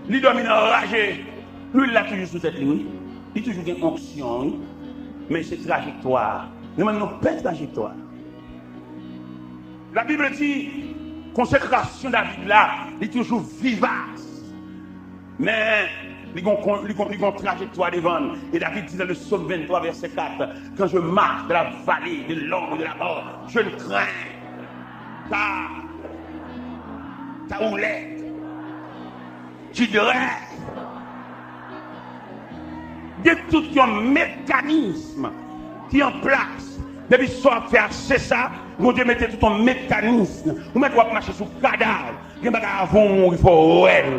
li dòmi nan raje. Lwil la toujou sou tèt li, wi. Li toujou gen onksyon, wi. Men se trajektwa. Nou menm, nou pè trajektwa. Labib di, konsekrasyon David la, li toujou vivas. Men, li gon, li gon, li gon trajektwa devan l. E David di nan le Sòm venntwa, vèsè kat, quand je marche dans la vallée de l'ombre de la mort, je ne crains pas ta houlette. Ki drè. Gen tout yon mekanism ki an plas. Depi sa w ap fè a, se sa, Bondye mete tout yon mekanism. Ou mèt w ap mache sou kadav. Gen bagay avan w mouri, fò w wè l.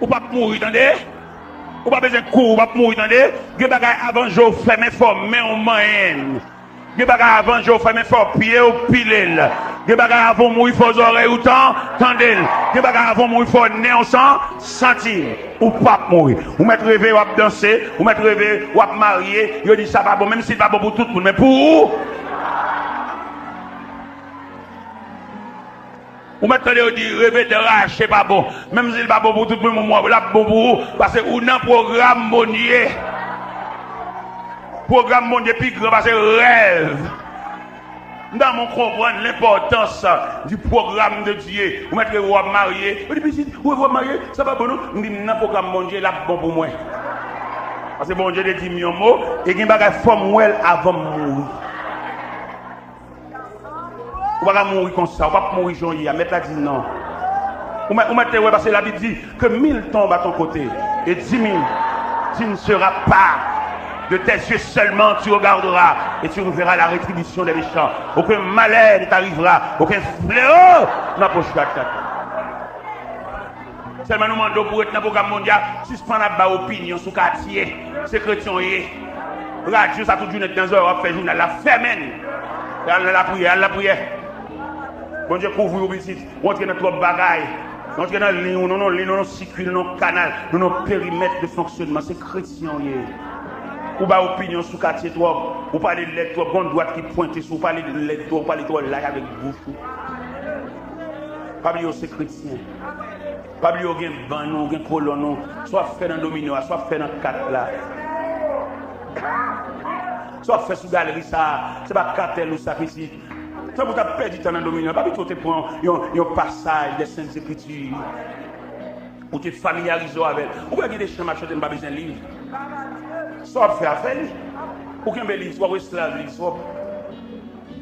Ou p ap mouri, tande? Ou pa bezwen kouri, ou p ap mouri, tande? Gen bagay avan je w fèmen, fò men w manyen l. Gen bagay avan je w fèmen, fò pye w pile l. Gen bagay avan w mouri, fò zòrèy ou tan, tande l. Gen bagay avan w mouri, fò nen w san, santi l. Ou p ap mouri. Ou mèt reve w ap danse, ou mèt reve w ap marye, yo di sa pa bon, menm si l pa bon pou tout moun, men pou ou. Ou mèt tande yo di reve drache pa bon. Menm si l pa bon pou tout moun, men l ap bon pou ou, paske ou nan pwogram Bondye. Pwogram Bondye pi gran pase rèv. M ta renmen w konprann lenpòtans di pwogram de Dye. Ou mèt reve w ap marye. Ou di, "Pitit, ou reve w ap marye, sa pa bon non." M di, "M nan pwogram Bondye, l ap bon pou mwen." Paske Bondye te di m yon mo, e gen bagay fò m wè l avan m mouri. Ou pa ka mouri konsa, ou p ap mouri jan w ye a. Mèt la di non. Ou mèt, ou mèt te wè, paske Labib di, que mille tombent à ton côté et dix mille, tu ne seras pas. De tes yeux seulement tu regarderas et tu verras la rétribution des méchants. Aucun malheur ne t'arrivera, aucun fléau n'approchera ta tente. Sèlman nou mande w pou w ret nan pwogram Bondye a, sispann ap bay opinyon sou katye. Se kretyen w ye. Radyo sa tout jounen k nan zòrèy w ap fè jounal la, fèmen l. Al nan lapriyè, al lapriyè. Bondye kouvri w pitit. Ou antre nan twòp bagay. Ou antre nan liy ou, nou nan liy, nou nan sikui, nou nan kanal, nou nan perimèt de fonksyonman. Se kretyen w ye. Ou bay opinyon sou katye twòp. Ou pale lèd twòp. Gon dwat ki pwente sou ou, pale lèd twòp, ou pale twò laj avèk bouch ou. Pa bliye w se kretyen. Pa bliye w gen bann ou, w gen kolòn ou. Sa w ap fè nan domino a, sa w ap fè nan kat la. Sa w ap fè sou galri sa a, se pa katèl ou sa pitit. Tankou w t ap pèdi tan nan domèn nan, pa pito w te pran yon, yon pasaj de Sent Ekriti, ou te familyarize w avè l. Ou wè gen de chan m ap chante, m pa bezwen liv. Sa w ap fè a, fè li. Ou kenbe liv, w ap esklav li, w ap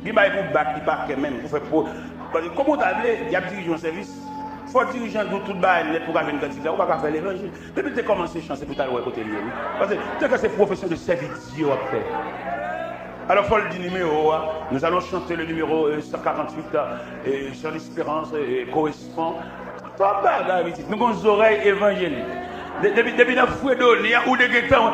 gen bagay pou w bat li pa kè menm, pou fè po. Paske kòman w ta vle, y ap dirije yon sèvis. Fò dirijan di w tout bagay nèt pou w ka jwenn kantik la, ou pa ka fè levanjil. Depi l te kòmanse chan, se pou w t al wè kote l ye, wi. Paske, te ke se pwofesyon de sèvi Dye w ap fè. Alò, fò l di nimewo a. Nous allons chanter le numéro, euh, cent quarante-huit, euh, Chant d'espérance, euh, correspond. Twòp bagay, pitit. Nou gon zòrèy evanjelik. De-, depi, depi nan Fredoli a, ou te gentan wè.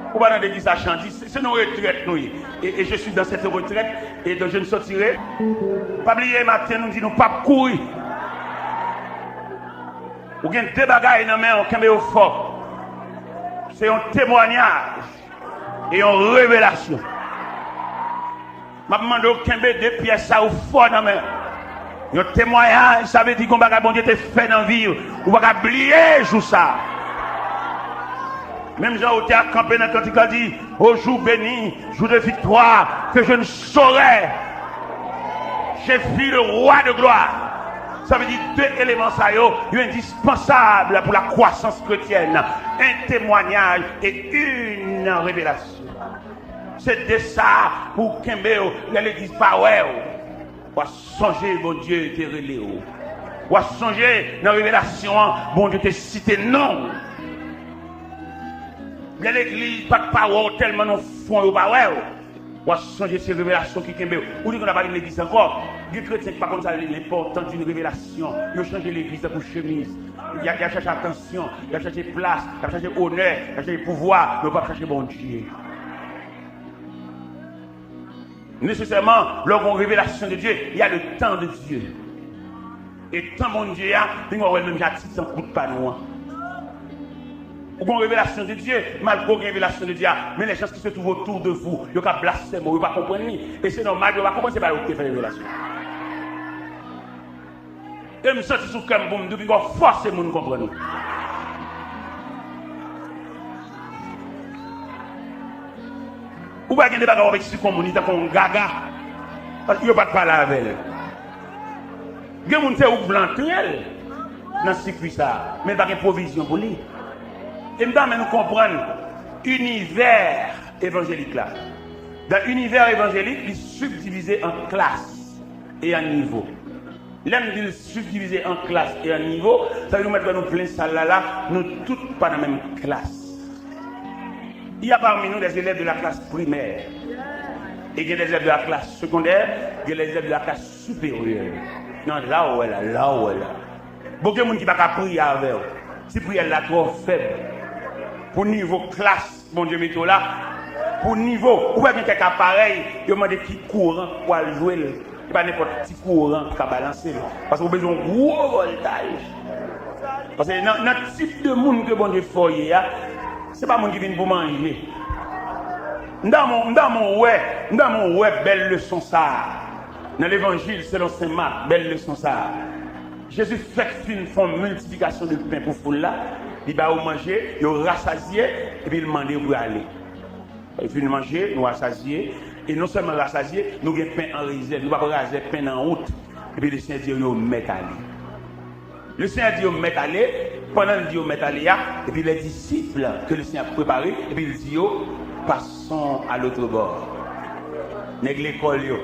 Ou pa tande kisa chan di? Se, se nan retrèt nou ye. Et, et je suis dans cette retraite, et donc je ne sortirai. Pa bliye maten, nou di nou p ap kouri. Ou gen de bagay nan men w, kenbe yo fò. Se yon temwayaj e yon revelasyon. M ap mande w kenbe de pyès sa yo fò nan men w. Yon temwayaj, sa vle di gon bagay Bondye te fè nan vi w. Ou pa ka bliye jou sa a. Menm jan otè a kanpe nan kantik la di, Au jour béni, jour de victoire, que je ne saurais. J'ai vu le roi de gloire. Sa vle di de eleman sa yo, yo endispansab pou la kwasans kretyèn. Un témoignage et une révélation. Se de sa pou w kenbe w lè legliz pa wè w. W a sonje Bondye te rele w. W a sonje nan revelasyon an, Bondye te site non w. Lè legliz pa t pa wè w tèlman nan fwon yo pa wè w. W a sonje se revelasyon ki kenbe w. Ou di konn ap vin legliz ankò. Gen kretyen ki pa konn sa rele lenpòtans d'une révélation. Yo chanje legliz tankou chemiz. Y a, y a chache atansyon, y a chache plas, y a chache onè, y a chache pouvwa, men yo p ap chache Bondye. Nesesèman, lè w gen yon revelasyon de Dye, y a le tan de Dye. E tan Bondye a, li gen wè l menm jan ak ti tan kout pa nou an. Ou gen yon revelasyon de Dye, malgre w gen revelasyon de Dye a, men les gens qui se trouvent autour de vous, yo ka blasfème w, yo pa konprann li. E se nòmal, yo pa konprann se pa yo ki te fè revelasyon. E m santi sou kè m pou m di w, piga w fòse moun konprann ou. Ou pa gen de bagay w ap eksplike yon moun, li tankou yon gaga. Paske yo pa t pale avè l. Gen moun se ou k vle antre l nan sikwi sa a, men l pa gen pwovizyon pou li. E m ta renmen nou konprann inivè evanjelik la. Dan inivè evanjelik, li sibdivize an klas e an nivo. Lè m di l sibdivize an klas e an nivo, sa vle di nou mèt wè nou plen sal la la, nou tout pa nan menm klas. Il y a parmi nous des élèves de la classe primaire. E gen des élèves de la classe secondaire, gen des élèves de la classe supérieur. Nan la w wè la, la w wè la. Bon, gen moun ki pa ka priye avè w. Ti priyè l la twò fèb. Pou nivo klas Bondye mete w la, pou nivo. Ou wè gen kèk aparèy, yo mande ki kouran pou al jwe l. E pa nenpòt ti kouran ki ka balanse l. Paske ou bezwen yon gwo vòltaj. Paske nan, nan tip de moun ke Bondye fè w ye a, se pa moun ki vin pou manje. M ta renmen, m ta renmen w wè, m ta renmen w wè bèl leson sa a. Nan Levanjil selon Sen Mak, bèl leson sa a. Jezi fèk fin fè yon miltifikasyon de pen pou foul la, li ba yo manje, yo rasazye, epi l mande yo pou y ale. Yo fin manje, nou rasazye, e non sèlman rasazye, nou gen pen an rezèv, nou p ap razè pen nan wout. Epi Lesenyè di yo, yo mèt ale. Lesenyè di yo mèt ale, pandan l di yo mèt ale a, epi les disciples que le Seigneur ap prepare, epi l di yo, passons à l'autre bord. Nèg lekòl yo,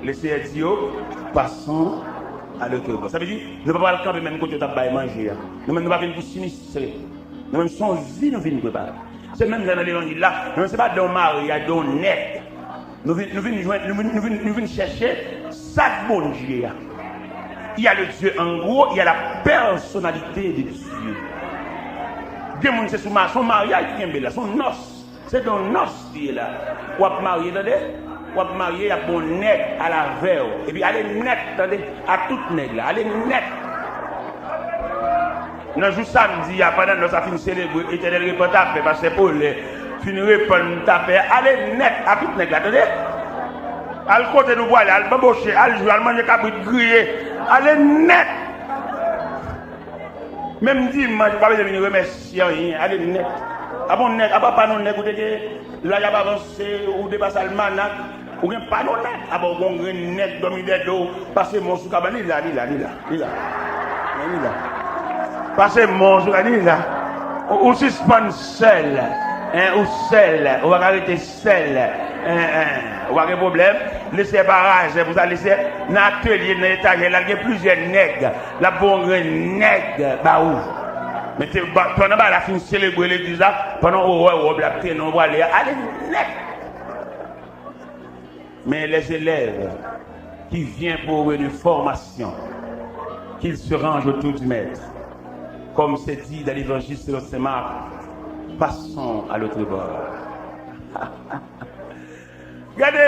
Lesenyè di yo, passons à l'autre bord. Sa vle di, nou pa pral kanpe menm kote yo t ap bay manje a. Nou menm nou pa vin pou sinistre. Nou menm se yon vi nou vin prepare. Se menm jan nan levanjil la, nou menm se pa de yon maryaj, de yon nèt. Nou vin, nou vin jwenn, nou vin, nou vin, nou vin chèche sa k Bondye a. Il y a le Dieu en gros, il y a la personnalité de Dieu. Gen moun se sou ma-, se yon maryaj ki kenbe la, se yon nòs. Se yon nòs li ye la. W ap marye, tande? W ap marye, y ap gen yon nèg al avè w. Epi ale nèt, tande? A tout nèg la, ale nèt. Nan jou samdi a, pandan nòs la fin selebre, Etènèl repann tapè, pastè Polè fin repann tapè, ale nèt a tout nèg la, tande? Al kote nou pwale, al banboche, al jwe, al manje kabrit griye, ale nèt. Menm dimanch, ou pa bezwen vin remèsye anyen, ale nèt. Apa yon nèg, apa pa yon nèg ou te gen, laj ap avanse, ou depase almanak, ou gen pa yon nèg, apa ou gen yon grenn nèg dòmi dèyè do w, pase mò sou kabann, li la, li la, li la, li la. Men li la. Pase mò sou kabann, li la. Ou, ou sispann sèl, en, ou sèl, ou pa ka rete sèl, en, en, ou pa gen pwoblèm. Lesyè pa razè pou sa, lesyè nan atelye, nan etajè, l al gen plizyè nèg, l ap voye yon grenn nèg ba ou. Men te, ba, pandan bagay la fin selebre legliz la, pandan ou wè wòb la ap trennen w prale a, ale nèt. Men les élèves qui viennent pour une formation, qu'ils se rangent autour du maître. Comme c'est dit dans l'évangile selon saint Marc, passons à l'autre bord. Gade,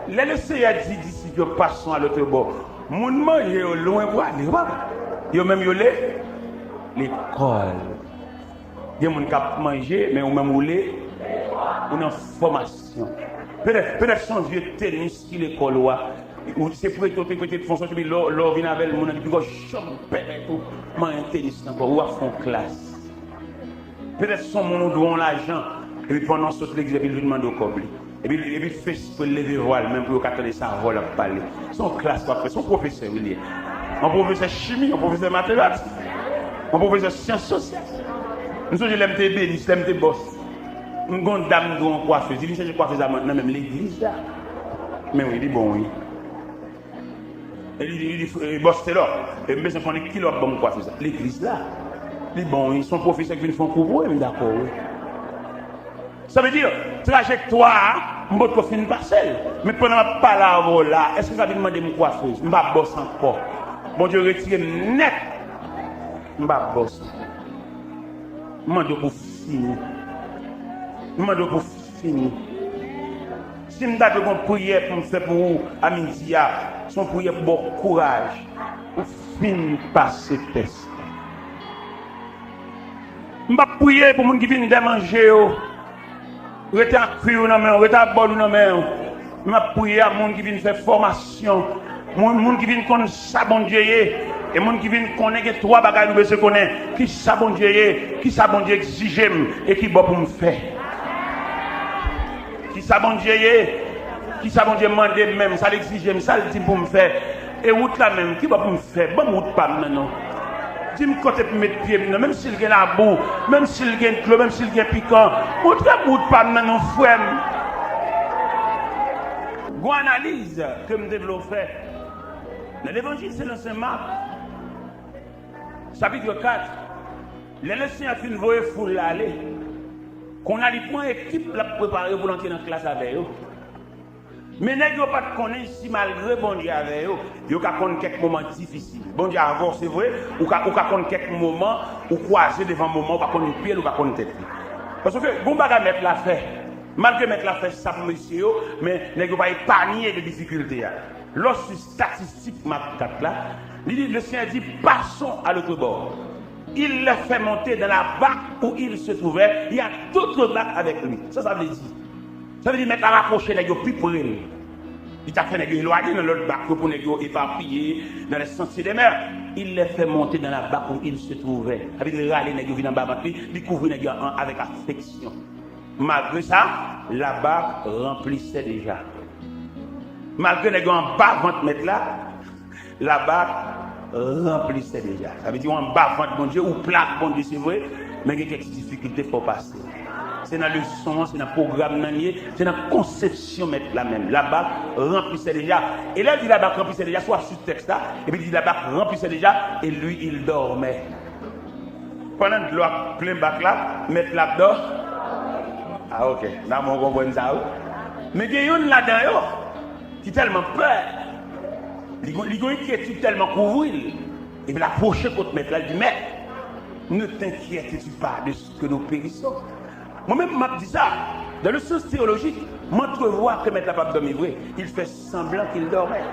lè Lesenyè di disip yo, passons à l'autre bord, moun manje yo lwen pou ale, papa. Yo menm yo le, lekòl. Gen moun k ap manje, men ou menm ou le, ou nan fòmasyon. Petèt, petèt se yon vye tenis ki lekòl ou a. Ou se prete, ou te prete l fon sòti, epi lè, lè w vin avè l, moun nan di, "Piga w janm pèmèt ou manyen tenis nan kò w, ou ap fè yon klas." Petèt se yon moun ou dwe yon lajan, epi pandan w sot legliz, epi l vin mande w kòb li. Epi, epi l fè espre l leve vwa l, menm pou yo ka tande sa vwa l ap pale. Se yon klas w ap fè, se yon pwofesè wi li ye. Yon pwofesè chimi, yon pwofesè matematik, yon pwofesè syans sosyal. M sonje lè m te ebenis, lè m te bòs. M gon dam m dwe yon kwafez. Li vin chèche kwafez la nan menm legliz la. Men wi, li bon wi. E li di, li di, "E, bòs Telò, e m bezwen konnen kilè w ap ban m kwafez la." Legliz la. Li bon wi, se yon pwofesè ki vin fè yon kou pou ou, m dakò wi. Sa vle di, trajektwa a, m potko fin pase l. Men pandan m ap pale avè w la, èske w ka vin mande m kwafez? M pa bòs ankò. Bondye retire m nèt. M pa bòs ankò. M mande w pou fini. M mande w pou fini. Si m ta dwe gon priyè pou m fè pou ou a midi a, se yon priyè pou ba w kouraj. Ou fin pase tès la. M p ap priye pou moun ki vin dèmanje yo. Rete ak kwi w nan men w, rete ak bòl ou nan men w. M ap priye a moun ki vin fè fòmasyon, moun, moun ki vin konn sa Bondye ye, e moun ki vin konnen gen twa bagay nou bezwen konnen, ki sa Bondye ye, ki sa Bondye egzije m, e ki bò pou m fè. Ki sa Bondye ye, ki sa Bondye mande m menm, sa l egzije m, sa l di m pou m fè, e wout la menm, ki bò pou m fè, ban m wout pa m nan non. Di m kote pou m met pye m nan, menm si l gen labou, menm si l gen dlo, menm si l gen pikan. Montre m wout pa m nan non, frè m. Gon analiz ke m te vle w fè nan Levanjil selon Sen Mak, chapit kat, lè Lesenyè fin voye foul la ale, kounye a li pran ekip l ap prepare pou l antre nan klas avè yo. Men nèg yo pa t konnen si malgre Bondye avè yo, yo ka konn kèk moman difisil. Bondye avè w, se vre, ou ka, ou ka konn kèk moman, ou kwaze devan moman, ou pa konn pye l, ou pa konn tèt li. Paske gon bagay mèt la fè. Malgre mèt la fè sa pou mesye yo, men nèg yo pa epanye de difikilte a. Lè w swiv statistik Mak kat la, li di, Lesenyè di, passons à l'autre bord. Il les fait monter dans la barque où ils se trouvaient, il y a d'autres barques avec lui. Sa sa vle di? Sa vle di mèt la rapwoche nèg yo pi pre l. Li ta fè nèg yo elwaye nan lòt bak yo pou nèg yo epapiye dans les sentiers des mers. Il les fait monter dans la barque où ils se trouvaient. Sa vle di l rale nèg yo vin anba vant li, li kouvri nèg yo an, avèk afeksyon. Malgre sa, la barque remplissait déjà. Malgre nèg yo anba vant mèt la, la barque remplissait déjà. Sa vle di w anba vant Bondye, ou pla ak Bondye, se vre, men gen kèk ti difikilte fò w pase. Se nan leson an, se nan pwogram nan l ye, se nan konsepsyon mèt la menm. La barque remplissait déjà. E lè l di la barque remplissait déjà, si w ap swiv tèks la, epi l di la barque remplissait déjà, et lui, il dormait. Pandan dlo ap plen bak la, mèt la ap dò. Ah, ok. Nan mwen konprann sa, wi. Men gen youn ladan yo ki tèlman pè, li gon, li gon enkyetid tèlman kouvri l, epi l apwoche kot mèt la, li di, Mèt, ne t'inquiètes-tu pas de ce que nous périssons? Mwen menm, m ap di sa, dans le sens théologique, m antrevwa ke mèt la p ap dòmi vre. Il fait semblant qu'il dormait.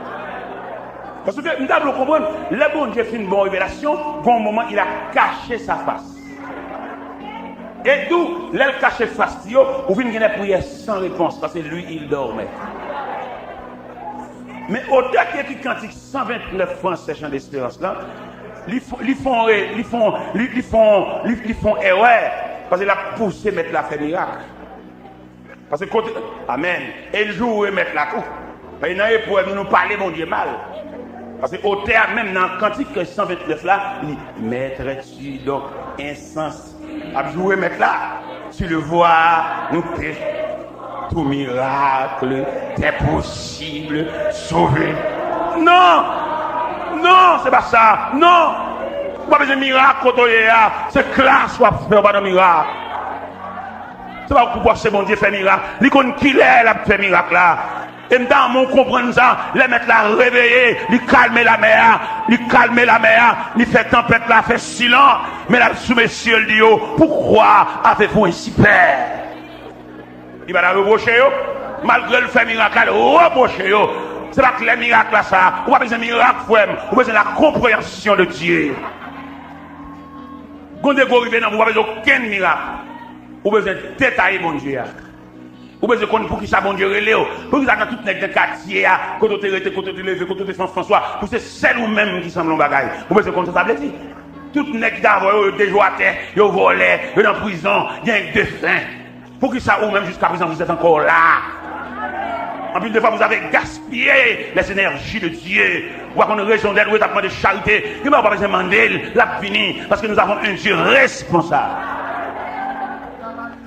Paske m ta vle w konprann, lè Bondye fin ba w revelasyon, gon moman, il a caché sa face. E tou, lè l kache fas li yo, ou vin gen de priyè san repons, paske lui, il dormait. Men otè ki ekri kantik san vennèf fransè, Chan Desperans lan, li f-, li fè yon re-, li fè yon, li, li fè yon, li, li fè yon erè. Paske l ap pouse Mèt la fè mirak. Paske kote, amèn. E l joure Mèt la tou. Paske nan eprèv nou, nou pale Bondye mal. Paske otè a menm nan kantik san vennèf la, li, Maître, tu donc, ensans, ap joure Mèt la. Tu le vois, nous péchons. Tout miracle t'est possible, sauver. Non! Non, se pa sa. Non! Ou pa bezwen mirak kote w ye a. Se klas w ap fè, ou pa nan mirak. Se pa ou k pou fòse Bondye fè mirak. Li konn kilè l ap fè mirak la. E m ta renmen w konprann sa. Lè Mèt la reveye, li kalme lamè a. Li kalme lamè a. Li fè tanpèt la fè silans. Men l ap sou mesye l, li di yo, Pourquoi avez-vous ainsi peur? Li pa ta repwoche yo. Malgre l fè mirak la, l repwoche yo. Se pa klè mirak la sa. Ou pa bezwen mirak, frè m. Ou bezwen la konpreyansyon de Dye. Gon degre w rive nan, ou pa bezwen okenn mirak. Ou bezwen detaye Bondye a. Ou bezwen konn poukisa Bondye rele w. Poukisa nan tout nèg nan katye a, kote w te rete, kote w te leve, kote w te fè anfans ou a, pou se sèl ou menm ki sanble yon bagay. Ou bezwen konn sa sa vle di. Tout nèg ki t avè w yo, yo deja atè, yo vòlè, yo nan prizon, gen de fen. Poukisa ou menm jiska prezan vous êtes encore là? Anpil de fwa, vous avez gaspillé les énergies de Dieu. Ou pa konn rezon dèt, ou t ap mande charite. Gen bagay ou pa bezwen mande l, l ap vini. Paske nous avons un Dieu responsable.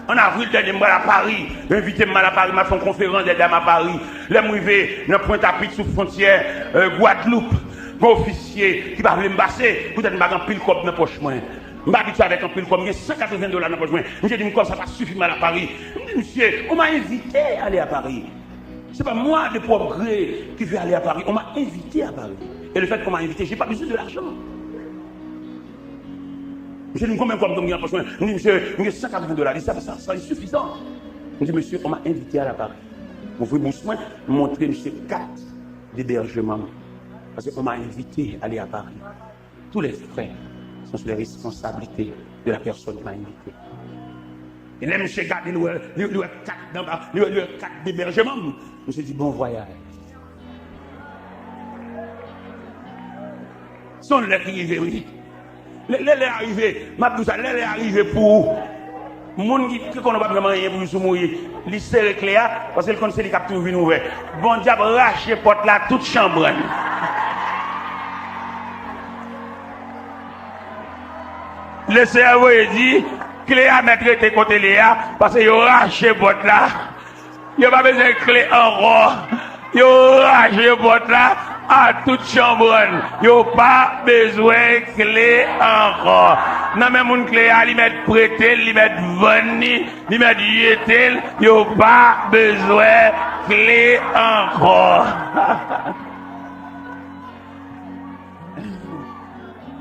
An avril dènye, m pral a Pari. Yo envite m al a Pari, m al fè yon konferans dè dam a Pari. Lè m rive nan Pwentapit, sou fwontyè, euh, Gwadloup, gen ofisye ki pa vle m pase, poutèt m pa gen anpil kòb nan pòch mwen. M pa abitye avèk anpil kòb, m gen san katreven dola nan pòch mwen. Misye di m kòb sa pa sifi m al a Pari. M di misye, on m'a invité à aller à Paris. C'est pas moi de propre gré qui vais aller à Paris. On m'a invité à Paris. Et le fait qu'on m'a invité, j'ai pas besoin de l'argent. Misye di m konbyen kòb m gen nan pòch mwen. M di misye, m gen san katreven dola. Li di sa, sa, sa insifizan. M di misye, on m'a invité à aller à Paris. M ouvri bous mwen, m montre misye kat debèjman m. Parce qu'on m'a invité à aller à Paris. Tous les frais sont sous les responsabilités de la personne qui m'a invité. E lè misye gade, li wè, li, li wè kat nan ba, li wè, li wè kat debèjman m. Misye di, bon vwayaj. Se yon lè ki rive, wi. Lè, lè, lè a rive, m ap di w sa, lè, lè a rive pou ou. Moun ki, ki konnen w p ap janm anyen pou jis ou mouri, li sere kle a, paske l konn se li k ap toujou vin ouvè. Bondye ap rache pòt la tout chanbrann. Lesenyè voye di, kle a mèt rete kote l ye a, paske yo rache pòt la. Yo pa bezwen kle ankò. Yo rache pòt la a tout chanbrann. Yo pa bezwen kle ankò. Nan men moun kle a, li mèt prete l, li mèt vann li, li mèt jete l. Yo pa bezwen kle ankò.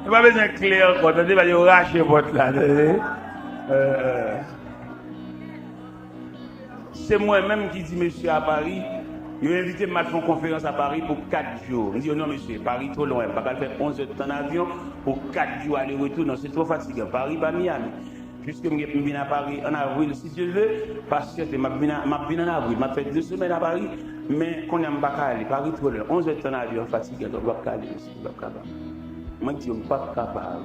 Yo pa bezwen kle ankò, tande, yo rache pòt la, tande. Euh, Se mwen menm ki di mesye a Pari, yo envite m al fè yon konferans a Pari pou kat jou. M di yo, non, mesye, Pari twò lwen. M pa ka al fè onz è tan nan avyon pou kat jou ale retou. Non, se twò fatigan. Pari pa Miami. Piske m gen, m vin a Pari an avril, si Dye vle, pasyante, m ap vin a, m ap vin an avril. M ap fè de semèn a Pari, men kounye a m pa ka ale. Pari twò lwen. Onz è tan nan avyon fatigan, donk m p ap ka ale, mesye. M p ap kapab. Mwen di yo, m p ap kapab.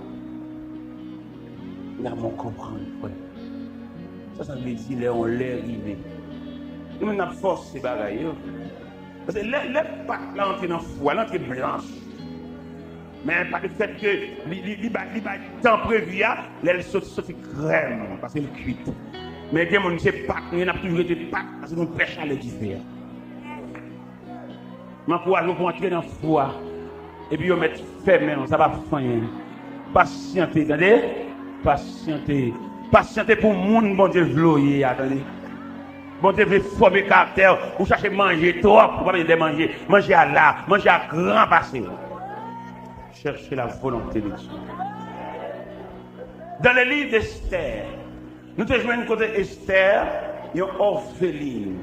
Nan mwen konprann, frè. Sa sa vle di lè yon lè rive. Nou menm n ap fòse bagay yo. Paske lè, lè Pak la antre nan fou a, l antre blanch. Men pa de fèt ke li, li, li bay, li bay tan previ a, lè l soti, soti krèm, paske l kwit. Men gen moun, se Pak nou ye, n ap toujou rete Pak, paske nou pè chalè dife a. M ankouraje w pou w antre nan fou a. Epi yo mèt fèmen w, sa p ap fè anyen. Pasyante, tande? Pasyante. Pasyante pou moun Bondye vle w ye a, tande? Bondye vle fòme karaktè w. Ou chache manje twòp, ou pa bezwen de manje. Manje a la, manje a gran pase w. Cherchez la volonté de Dieu. Dans le livre d'Esther, nou te jwenn kote Esther, yon òfelin.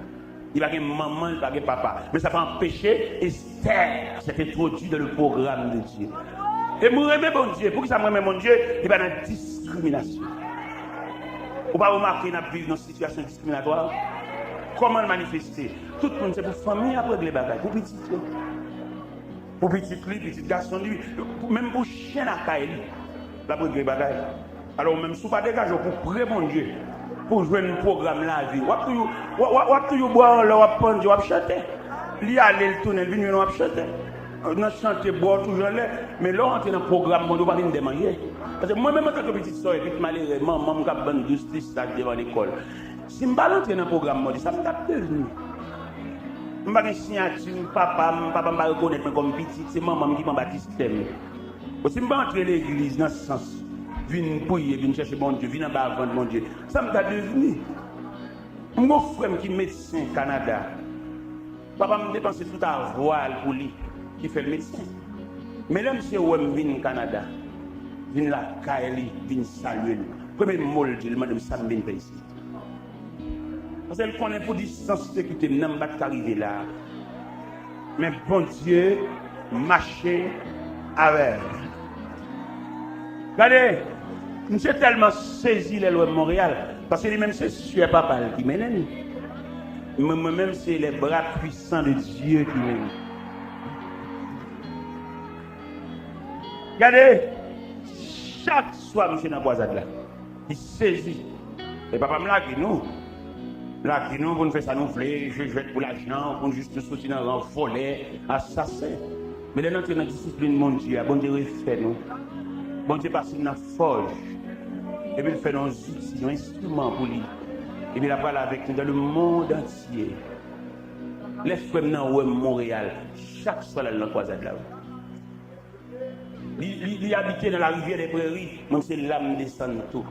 Li pa gen manman, li pa gen papa. Men sa pa anpeche Esther s'est introduit dans le programme de Dieu. E mwen renmen Bondye. Poukisa mwen renmen Bondye? Li pa nan diskriminasyon. Ou pa remake n ap viv nan sitiyasyon diskriminatwa? Kòman l manifeste? Tout moun se pou fanmi ap regle bagay, pou pitit yo. Pou pitit li, pitit gason li, menm pou chen lakay li, l ap regle bagay. Alò, ou menm, si w pa degaje w pou pre Bondye, pou jwenn pwogram lavi, w ap toujou, w, w, w ap toujou bò anlè, w ap pandye, w ap chante. Li ale, li tounen, li vin jwenn w ap chante. Nan chante, bò toujou anlè. Men lè w antre nan pwogram Bondye, w pa vin dè manje. Paske mwen menm, antanke pitit sòy, pitit malere, manman m k ap vann dous tris lach devan lekòl. Si m pa rantre nan pwogram Bondye, sa m t ap devni? M pa gen siyati papa m, papa m pa rekonèt mwen kòm pitit, se manman m ki pran batistè m. Bon, si m pa antre legliz nan sans vin priye, vin chèche Bondye, vin anba vant Bondye, sa m ta devni? M gon frè m ki medsen Kanada. Papa m depanse tout avwa l pou li, ki fè l medsen. Men lè misye wè m vin Kanada, vin lakay li, vin salye l, premye mo l di, l mande m sa m vin fè isit. Paske l konnen pou distans li te kite m nan, m pa t ka rive la a. Men Bondye mache avè l. Gade, misye tèlman sezi lè l wè m Monreyal, paske li menm se sè papa l ki mennen l. Mwen, mwen menm, se les bras puissants de Dieu ki mennen. Gade, chak swa misye nan kwazad la, li sezi. E papa m lage nou. Lage nou pou n fè sa nou vle, jwe jwèt pou lajan, pou n jis nou soti nan ran vòlè, asasen. Men lè n antre nan disiplin Bondye a, Bondye refè nou. Bondye pase n nan fòj. Epi l fè nou yon zouti, yon enstriman pou li. Epi l ap pale avèk nou dans le monde entier. Lè frè m nan wè m Monreyal, chak swa l al nan kwazad la. Li, li, li abite nan la rivière des prairies, mwen se la m desann tou.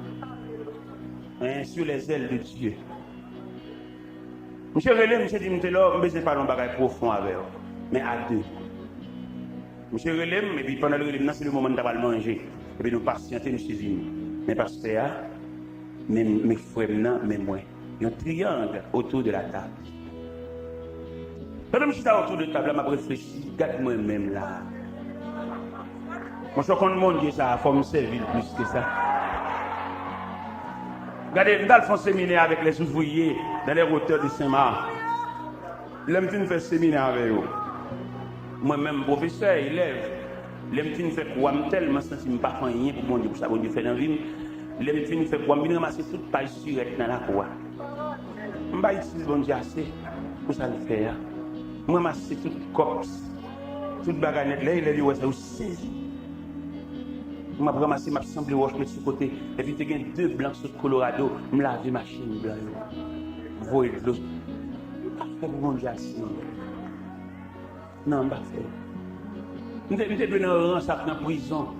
Hein, sur les ailes de Dieu. Misye rele m, misye di m, Telor, m bezwen pale yon bagay pwofon avè w. Men a de. Misye rele m, epi pandan l rele m nan, se le moman n ta pral manje. Epi nou pasyante, misye vini. Men pastè a, men, men frè m nan, men mwen. Yon triyang autour de la table. Pandan m chita autour de tab la, m ap reflechi, gad mwen menm la. Monchè, w konn Bondye sa a, fò m sèvi l plis ke sa. Gade, m t al fè yon seminè avèk les ouvriers dans les hauteurs de Saint-Marc. Lè m fin fè seminè avè yo, mwen menm, pwofesè, elèv, lè m fin fè kou a, m tèlman santi m pa fè anyen pou Bondye, pou sa Bondye fè nan vi m. Lè m fin fè kou a, m vin ranmase tout paj sirèt nan lakou a. M pa itilize Bondye ase pou sa l fè a. M ranmase tout kòb, tout bagay nèt. Lè elèv yo wè sa, yo sezi. M ap ranmase, m ap sanble wòch met sou kote. Epi te gen de blan k sot Colorado, m lave machin blan yo. M voye dlo. M pa fè pou Bondye ase. Non, m pa fè. M te, m te dwe nan ran sa k nan prizon.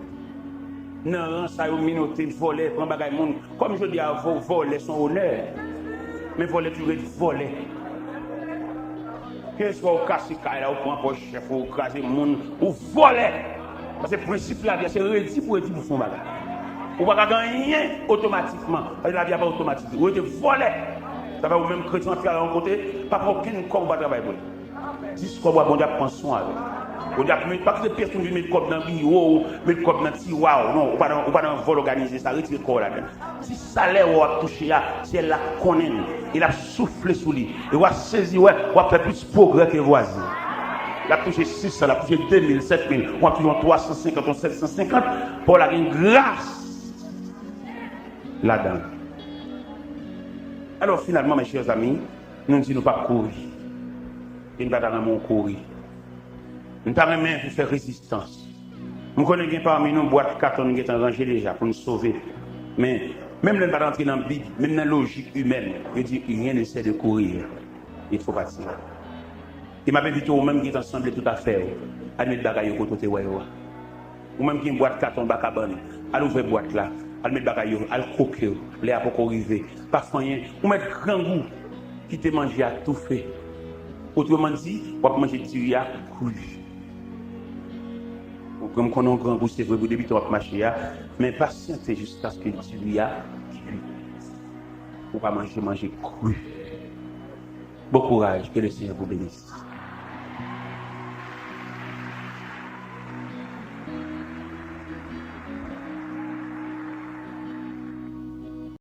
Nan ran sa yo minote, vòlè, pran bagay moun. Kòm jodi a, vo-, vòlè se yon onè. Men vòlè toujou ret vòlè. Keswa ou kase kay la, ou pran pòch chèf ou, ou kraze moun, ou vòlè. Paske prensip lavi a, se redi pou redi pou fè yon bagay. Ou pa ka gen anyen otomatikman. Paske lavi a pa otomatik. Ou rete vòlè. Sa fè ou menm kretyen w ap travay yon kote, pa pran okenn kòb ou pa travay pou li. Dis kòb ou a, Bondye ap pran swen avè w. Bondye ap met, pa kite pyès moun vin met kòb nan biwo w, met kòb nan tiwa w. Non, ou pa nan, ou pa nan vòl òganize sa, retire kò w ladan. Ti salè w ap touche a, syèl la konnen l. E l ap soufle sou li. E w ap sezi wè, w ap fè plis pwogrè ke vwazen. L ap touche sis san, l ap touche de mil, sèt mil, w ap touche yon twa san senkant, yon sèt san senkant, paw la gen gras ladan l. Alò, finalman, mes chers amis, nou di nou p ap kouri. E n pa ta renmen w kouri. Nou ta renmen pou fè rezistans. M konnen gen pami nou bwat katon n gentan ranje deja pou n sove. Men, menm lè n pa t antre nan Bib, menm nan lojik imèn, yo di, rien ne sert de courir. Il faut partir. E m ap envite w, ou menm ki gentan sanble tout afè w, al met bagay yo kote w te wè yo a. Ou menm ki gen bwat katon anba kabann, al ouvè bwat la, al met bagay yo, al kwoke yo, lè a poko rive. Pa fè anyen, ou mèt grangou, kite manje a toufe. Otreman di, w ap manje diri a kri. Ou konn, m konnen w grangou, se vre, pou depi tan w ap mache a, men pasyante jiskaske diri a kwi. Ou pa manje, manje kri. Bon courage, que le Seigneur vous bénisse.